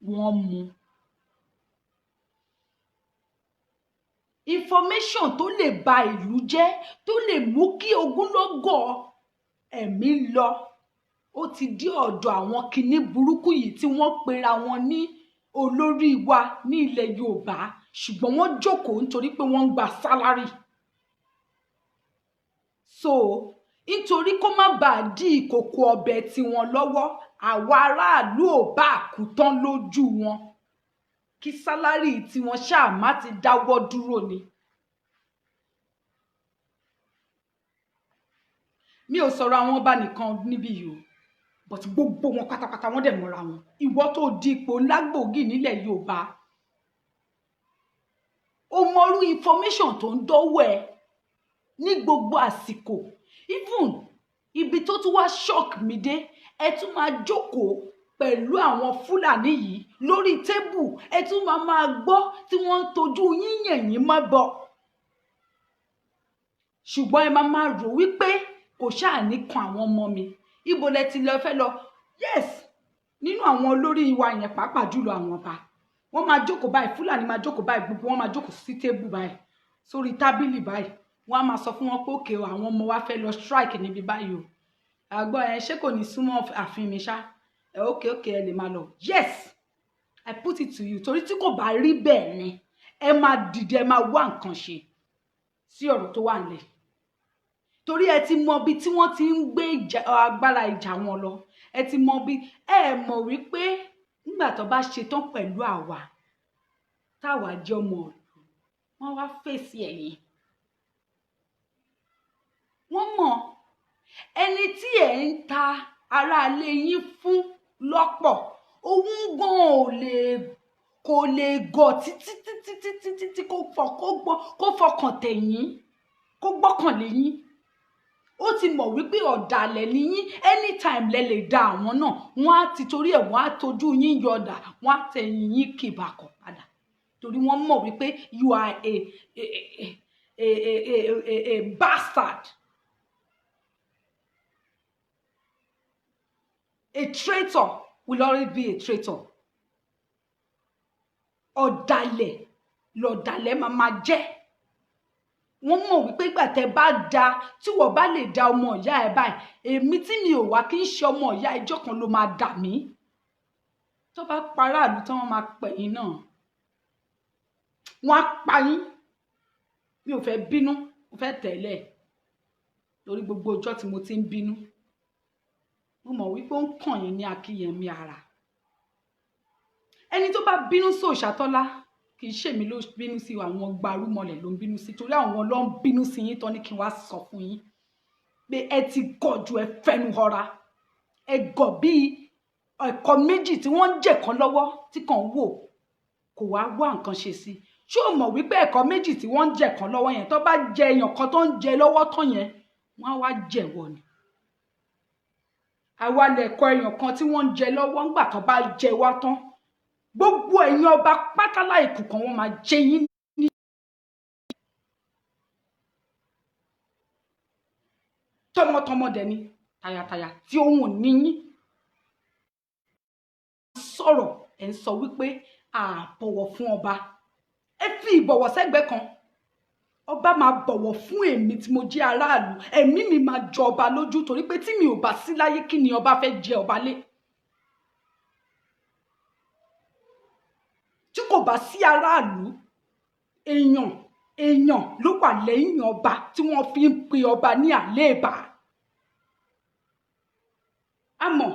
wọ́n mu. Information tó lè ba ìlú jẹ́, tó lè mú kí ogúnlọ́gọ̀ ẹ̀mí lọ, Ó ti dé ọ̀dọ̀ àwọn kinní burúkú yìí tí wọ́n pera wọn ní olórí wa ní ilẹ̀ Yorùbá, ṣùgbọ́n wọ́n jókòó nítorí pé wọ́n ń gba salary. So nítorí kó má bàa dí ìkòkò ọbẹ̀ tiwọn lọ́wọ́, àwa aráàlú ò bá kú tán lójú wọn, kí salary tiwọn ṣáà má ti dáwọ́ dúró ni. Mi ò sọ̀rọ̀ àwọn ọba nìkan níbí yìí o, but gbogbo wọn pátápátá wọ́n dẹ̀ mọ́ra wọn. Ìwọ tó di ipò ńlá gbòógì nílẹ̀ Yorùbá, o mọrú information tó ń dọ́wọ́ ẹ ní gbogbo àsìkò. Even ibi tó tún wá shock mi dé, ẹ tún máa jókòó pẹ̀lú àwọn Fúlàní yìí lórí tébù, ẹ tún máa máa gbọ́ tí wọ́n ń tojú yín yẹ̀yìn mọ́ bọ̀. Ṣùgbọ́n ẹ máa máa rò wípé kò ṣáà ní kan àwọn ọmọ mi. Ibo lẹ ti lọ fẹ́ lọ? Yes, nínú àwọn olórí wa yẹn, pàápàá jùlọ àwọn ọba, wọ́n máa jókòó báyìí, Fúlàní máa jókòó báyìí, gbogbo wọn máa jókòó sí tébù báyìí, sórí tábìlì báyìí. Wọ́n á máa sọ fún wọn pé òkè o, àwọn ọmọ wa fẹ́ lọ strike níbi báyìí o. Àgbọ̀ ẹ ṣé kò ní súnmọ́ ààfin mi ṣá? Ẹ ókè ókè, ẹ lè máa lọ. Yes, I put it to you, torí tí kò bá rí bẹ́ẹ̀ ni ẹ máa dìde, ẹ máa wá nǹkan ṣe sí ọ̀rọ̀ tó wà nílẹ̀, torí ẹ ti mọ ibi tí wọ́n ti ń gbé agbára ìjà wọn lọ. Ẹ ti mọ bí ẹ mọ̀ wípé nígbà tó bá ṣetán pẹ̀lú àwa táwa jẹ́ ọmọ ìlú, wọ́n wá fèsì ẹ̀yìn. Wọ́n mọ̀ ẹni tí ẹ̀ ń ta aráalé yín fún lọ́pọ̀, òun gan ò lè kò lè gọ̀ títí títí títí títí kó fọkàn tẹ̀yìn, kó gbọ́kàn lé yín. Ó ti mọ̀ wípé ọ̀dàlẹ̀ ni yín, anytime lẹ lè da àwọn náà, wọ́n á ti torí ẹ̀ wọ́n á tojú yín yọ̀dà, wọ́n á tẹ̀yìn yín kìbàkọ̀ padà, torí wọ́n mọ̀ wípé you are a bastard, a traitor will always be a traitor. Ọ̀dàlẹ̀ lọ̀dàlẹ̀ máa máa jẹ́. Wọ́n mọ̀ wípé ìgbà tẹ́ bá da, tí wọ́n bá lè da ọmọ ìyá ẹ báyìí, èmi tí mi ò wá kí n ṣe ọmọ ìyá ẹjọ́ kan ló máa dà mí. Tó bá paráàlú tí wọ́n máa pè yín náà, wọ́n á pa yín. Mi ò fẹ́ bínú, mo fẹ́ tẹ̀lé, torí gbogbo ọjọ́ tí mo ti ń bínú, mo mọ̀ wípé ó ń kàn yín ní akíyẹmí ara. Ẹni tó bá bínú sí Òòṣàtọ́lá, kì í ṣèmi ló bínú sí, àwọn gbarúmọlẹ̀ ló ń bínú sí, torí àwọn ló ń bínú sí yín tán ní kí n wá sọ fún yín pé ẹ ti gọ̀ ju, ẹ fẹnu họra, ẹ gọ̀ bíi ẹ̀kọ́ méjì tí wọ́n ń jẹ̀kan lọ́wọ́ tí kàn ń wò kò wá wá nǹkan ṣe sí. Ṣé o mọ̀ wípé ẹ̀kọ́ méjì tí wọ́n ń jẹ̀kan lọ́wọ́ yẹn, tó bá jẹ èèyàn kan tó ń jẹ lọ́wọ́ tán yẹn, wọ́n á wá jẹ̀wọ̀ ni. Àwa lẹ̀kọ́ èèyàn kan tí wọ́n ń jẹ lọ́wọ́, ńgbà tó bá jẹ wá tán, gbogbo ẹ̀yin ọba pátá láìkù kan wọ́n máa jẹ yín ní. Tọmọtọmọ dẹ̀ ni, tayataya tí òun ò ní yín. Sọ̀rọ̀ ẹ̀ ń sọ wípé a bọ̀wọ̀ fún ọba, ẹ fi ìbọ̀wọ̀ sẹ́gbẹ̀ẹ́ kan. Ọba máa bọ̀wọ̀ fún èmi tí mo jẹ́ aráàlú, ẹ̀mí mi máa jọ ọba lójú, torí pé tí mi ò bá sí láyé, kí ni ọba fẹ́ jẹ ọba lé? Tí kò bá sí aráàlú, èèyàn èèyàn ló wà lẹ́yìn ọba tí wọ́n fi ń pe ọba ní àléèbá. Àmọ́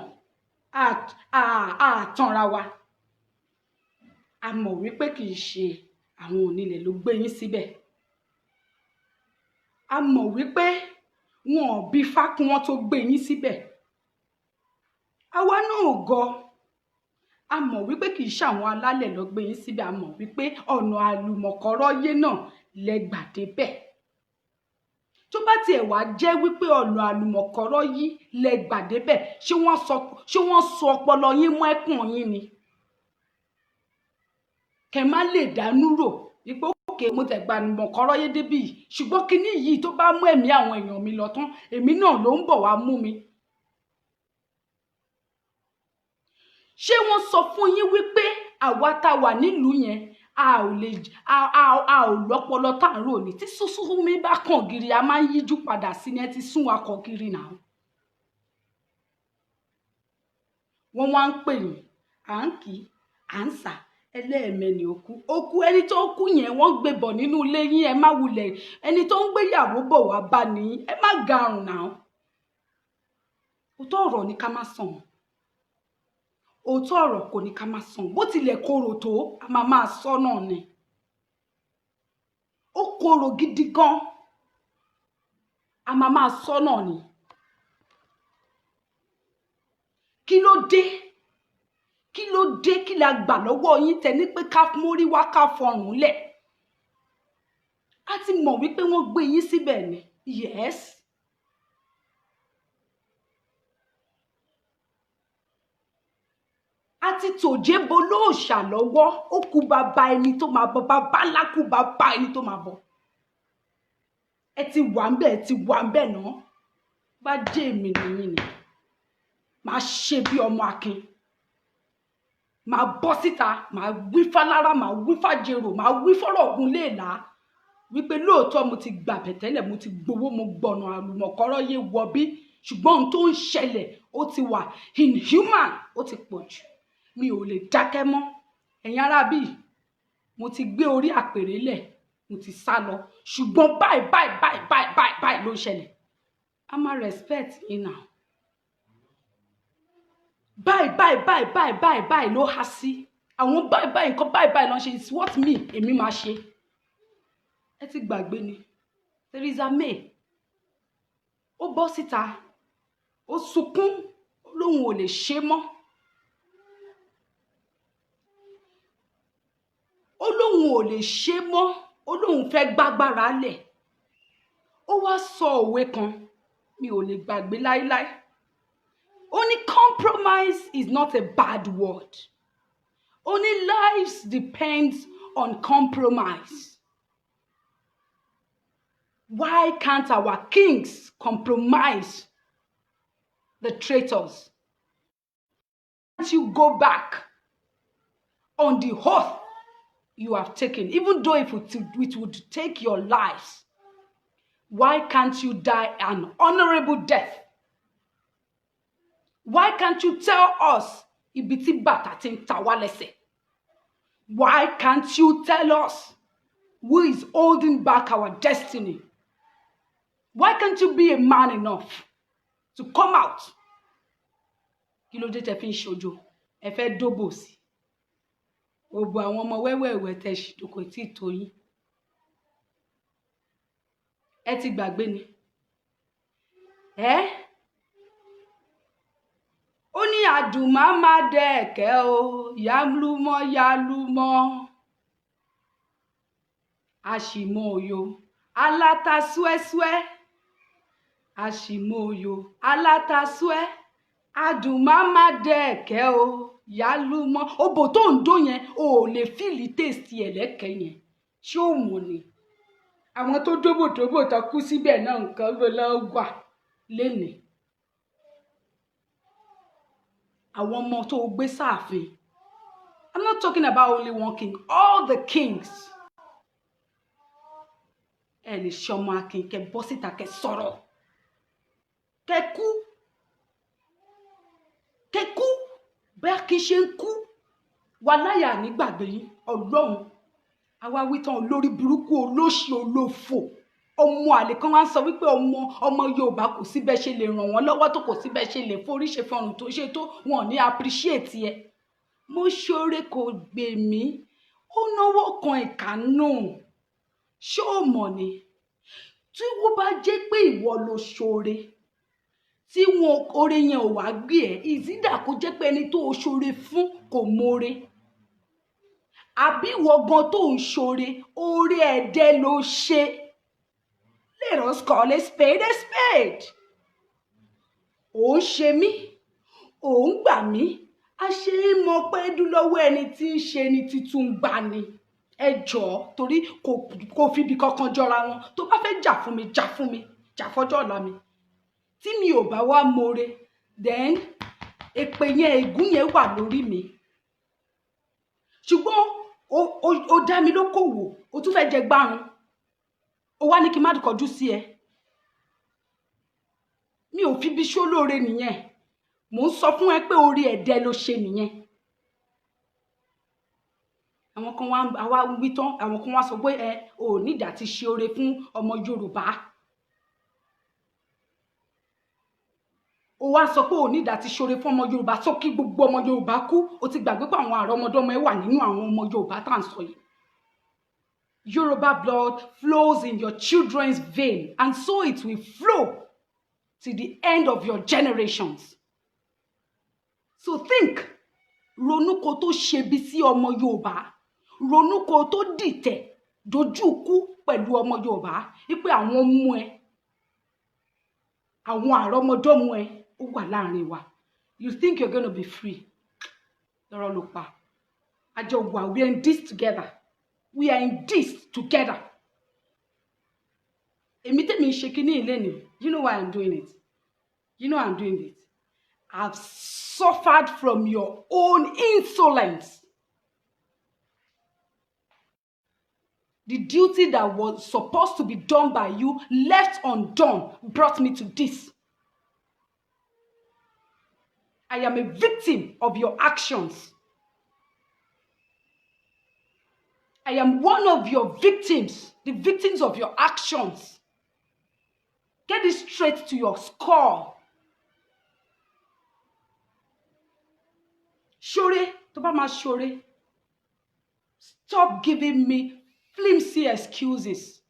àtànra wa, a mọ̀ wípé kì í ṣe àwọn onílẹ̀ ló gbé yín síbẹ̀. A mọ̀ wípé wọn ò bí fákún wọn tó gbé yín síbẹ̀. Àwa náà ò gọ̀. A mọ̀ wípé kì í ṣàwọn alálẹ̀ ló gbé yín síbẹ̀. A mọ̀ wípé ọ̀nà àlùmọ̀kọ́rọ́yé náà lẹ gbà débẹ̀. Tó bá tiẹ̀ wá jẹ́ wípé ọ̀nà àlùmọ̀kọ́rọ́ yìí lẹ gbà débẹ̀, ṣé wọ́n sọ ọpọlọ yín mọ́ ẹ̀kùn yín ni? Kẹ má lè dánú rò wípé òkè mo tẹ̀ gba àlùmọ̀kọ́rọ́ yé débì yìí, ṣùgbọ́n kinní yìí tó bá mú ẹ̀mí àwọn èèyàn mi lọ tán, èmi náà ló ń bọ̀ wá mú mi. Ṣé wọ́n sọ fún yín wípé àwa tá a wà nílùú yẹn a ò lè a ò lọ́pọlọ tá à ń rò ní? Tí sísún mi bá kàn gírí, a máa ń yíjú padà sí ni. Ẹ ti sún wa kàn gírí náà. Wọ́n wá ń pè yín, à ń kì í, à ń sà ẹlẹ́ẹ̀mẹ́ni òkú òkú. Ẹni tó kú yẹn, wọ́n gbé bọ̀ nínú ilé yín. Ẹ má wulẹ̀, ẹni tó ń gbéyàwó bọ̀ wá bá ní, ẹ má garùn náà. Òótọ́ ọ̀rọ̀ ni ká má sàn, òótọ́ ọ̀rọ̀ kò ní ká má sàn. Bó tilẹ̀ korò tó, a máa máa sọ náà ni. Ó korò gidi gan, a máa máa sọ náà ni. Kí ló dé? Kí ló dé? Kí la gbà lọ́wọ́ yín tẹ ní pé ká mórí wá, ká fọrùn lẹ̀? A ti mọ̀ wípé wọ́n gbé yín síbẹ̀ ni. Yes, a ti tòjé bo lóòṣà lọ́wọ́. Ó kú bàbá ẹni tó máa bọ, bàbá ńlá kú bàbá ẹni tó máa bọ. Ẹ ti wà ń bẹ̀, ẹ ti wà ń bẹ̀ náà. Bá jẹ́ èmi nìyí ni, màá ṣe bí ọmọ akin, màá bọ́ síta, màá wí fálára, màá wí fàjèrò, màá wí fọ́rọ̀ ògùn léèlà wípé lóòótọ́ mo ti gbàbẹ̀ tẹ́lẹ̀, mo ti gbowó, mo gbọ̀nà àlùmọ̀kọ́rọ́ yé wọ bí, ṣùgbọ́n ohun tó ń ṣẹlẹ̀, ó ti wà inhuman, ó ti pọ̀ jù, mi ò lè dákẹ́ mọ́. Ẹ̀yin ará bíi, mo ti gbé orí àpèrè lẹ̀, mo ti sá lọ, ṣùgbọ́n báyìí báyìí báyìí báyìí báyìí báyìí ló ń ṣẹlẹ̀. A máa respect yín now. Báyìí báyìí báyìí báyìí báyìí báyìí ló há sí àwọn báyìí báyìí, nǹkan báyìí báyìí ló ń ṣe. It's what me, èmi máa ṣe. Ẹ ti gbàgbé ni, Theresa May, ó bọ́ síta, ó sunkún, ó lóun ò lè ṣe mọ́, ó lóun ò lè ṣe mọ́, ó lóun fẹ́ gbágbára lẹ̀. Ó wá sọ òwe kan, mi ò lè gbàgbé láíláí. Ó ní compromise is not a bad word. Ó ní lives depends on compromise. Why can't our kings compromise the traitors? Can't you go back on the oath you have taken, even though if it would take your lives? Why can't you die an honorable death? Why can't you tell us ibi tí bàtà ti ń ta wá lẹ́sẹ̀? Why can't you tell us who is holding back our destiny? Why can't you be a man enough to come out? Kí ló dé tẹ́ fi ń ṣojo? Ẹ fẹ́ dóbò sí gbogbo àwọn ọmọ wẹ́wẹ̀wẹ́ tẹ́ ṣì kò tí ì tó yín. Ẹ ti gbàgbé ni ẹ. Ó ní àdùnmáma dẹ̀kẹ́ o, yálùmọ́ yálùmọ́, àṣìmọ̀ òyò aláta súẹ́súẹ́, àṣìmọ̀ òyò aláta súẹ́, àdùnmáma dẹ̀kẹ́ o, yálùmọ́. Òbò tó ń dó yẹn, o ò lè feel taste ẹ̀ lẹ́kẹ̀ẹ́ yẹn. Ṣé ò mọ̀ ni àwọn tó dóbòdóbò tó kú síbẹ̀ náà, nǹkan ló lọ́ wà lénìí? Àwọn ọmọ tó gbé sáàfin, I'm not talking about only one king, all the kings. Ẹ lè ṣe ọmọ akin, kẹ bọ́ síta, kẹ sọ̀rọ̀, kẹ kú, kẹ kú bẹ́ẹ̀ kí ṣe ń kú wà láyà nígbàgbé yín. Ọlọ́run àwa wí tán, olórí burúkú, olóṣì, olófò, ọmọ àlè kan wá ń sọ wípé ọmọ ọmọ Yorùbá, kò sí bẹ́ẹ̀ ṣe lè ràn wọ́n lọ́wọ́ tó, kò sí bẹ́ẹ̀ ṣe lè forí ṣe fọrùn tó ṣe tó, wọn ò ní appreciate ẹ. Mo ṣoore kò gbè mí, ó náwó kan ìkànnù. Ṣé ò mọ̀ ni, tí wọ́n bá jẹ́ pé ìwọ ló ṣoore tí wọn oore yẹn ò wá gbé ẹ, ìzídà kó jẹ́ pé ẹni tó o ṣoore fún kò mọ̀ọ́re, àbí ìwọ gan tó ń ṣoore, oore ẹ̀dẹ́ ló ṣe. Let us call a spade a spade. Ò ń ṣe mí, ò ń gbà mí, a ṣe é mọ pé dúlọ́wọ́ ẹni tí ń ṣe ni titun gbà ni. Ẹ jọ̀ọ́, torí kò fi ibi kankan jọra wọn. Tó bá fẹ́ jà fún mi, jà fún mi, jà fọ́jọ́ ọ̀la mi. Tí mi ò bá wá more, then èpè yẹn, ègún yẹn wà lórí mi. Ṣùgbọ́n o dá mi lókòwò, o tún fẹ́ jẹ gbárùn, o wá ní kí n má kọjú sí ẹ. Mi ò fi bí ṣólóore nìyẹn. Mò ń sọ fún ẹ pé orí ẹ̀dẹ ló ṣe nìyẹn. Àwọn kan wá àwa wí tán, àwọn kan wá sọ pé ẹ ò nídàá ti ṣe oore fún ọmọ Yorùbá. Ó wá sọ pé ò nídàá ti ṣoore fún ọmọ Yorùbá, tó kí gbogbo ọmọ Yorùbá kú. Ó ti gbàgbé pé àwọn àrọmọdọ́mọ ẹ wà nínú àwọn ọmọ Yorùbá tá à ń sọ yìí. Yoruba blood flows in your children's vein, and so it will flow till the end of your generations. So think, ronú kó tó ṣebi sí ọmọ Yorùbá, ronú kó tó dìtẹ̀ dojú kú pẹ̀lú ọmọ Yorùbá, wípé àwọn ọmọ ẹ, àwọn àrọmọdọ́mọ ẹ, ó wà láàrin wa. You think you're gonna be free? Lọ́rọ̀ ló pa àjọ wà. We are in this together, we are in this together. Èmi tèmi ń ṣe kínní ilé ni. You know why I'm doing it? You know I'm doing it. I've suffered from your own insolence. The duty that was supposed to be done by you, left undone, brought me to this. I am a victim of your actions. I am one of your victims, the victims of your actions. Get it straight to your skull. Ṣore, tó bá máa ṣore, stop giving me flimsy excuses.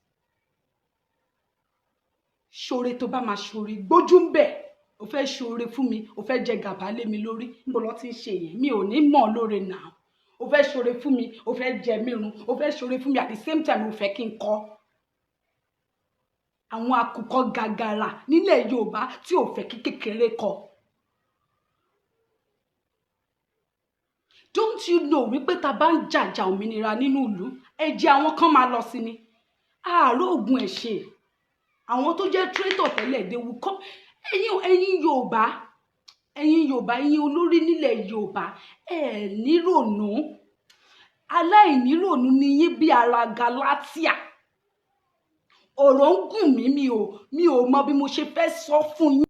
Ṣore tó bá máa ṣore, gbójú ń bẹ̀. O fẹ́ ṣore fún mi, o fẹ́ jẹ gàba lé mi lórí. Níbo lọ ti ń ṣe yẹn? Mi ò ní mọ̀ lóore náà. O fẹ́ ṣore fún mi, o fẹ́ jẹ mí run, o fẹ́ ṣore fún mi, at the same time o fẹ́ kí n kọ́. Àwọn àkùkọ gàgàrà nílẹ̀ Yorùbá tí ò fẹ́ kí kékeré kọ. Don't you know wípé ta bá ń jàjà òmìnira nínú ìlú, ẹ̀jẹ̀ àwọn kan máa lọ sí ni? Àárò ogun ẹ̀ ṣe. Àwọn tó jẹ́ traitor tẹ́lẹ̀, they will come. Ẹ̀yin Yorùbá, ẹ̀yin Yorùbá, ẹ̀yin olórí nílẹ̀ Yorùbá, ẹ̀ nírònú. Aláìnírònú ni yín bí ara Galatia. Ọ̀rọ̀ ń gùn mí, mi ò mọ bí mo ṣe fẹ́ sọ fún yín.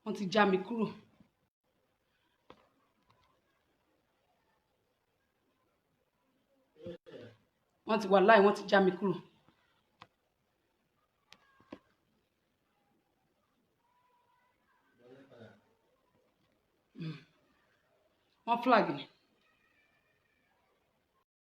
Wọ́n ti já mi kúrò. Wọ́n ti wà láì, wọ́n ti já mi kúrò. Wọ́n flag ni.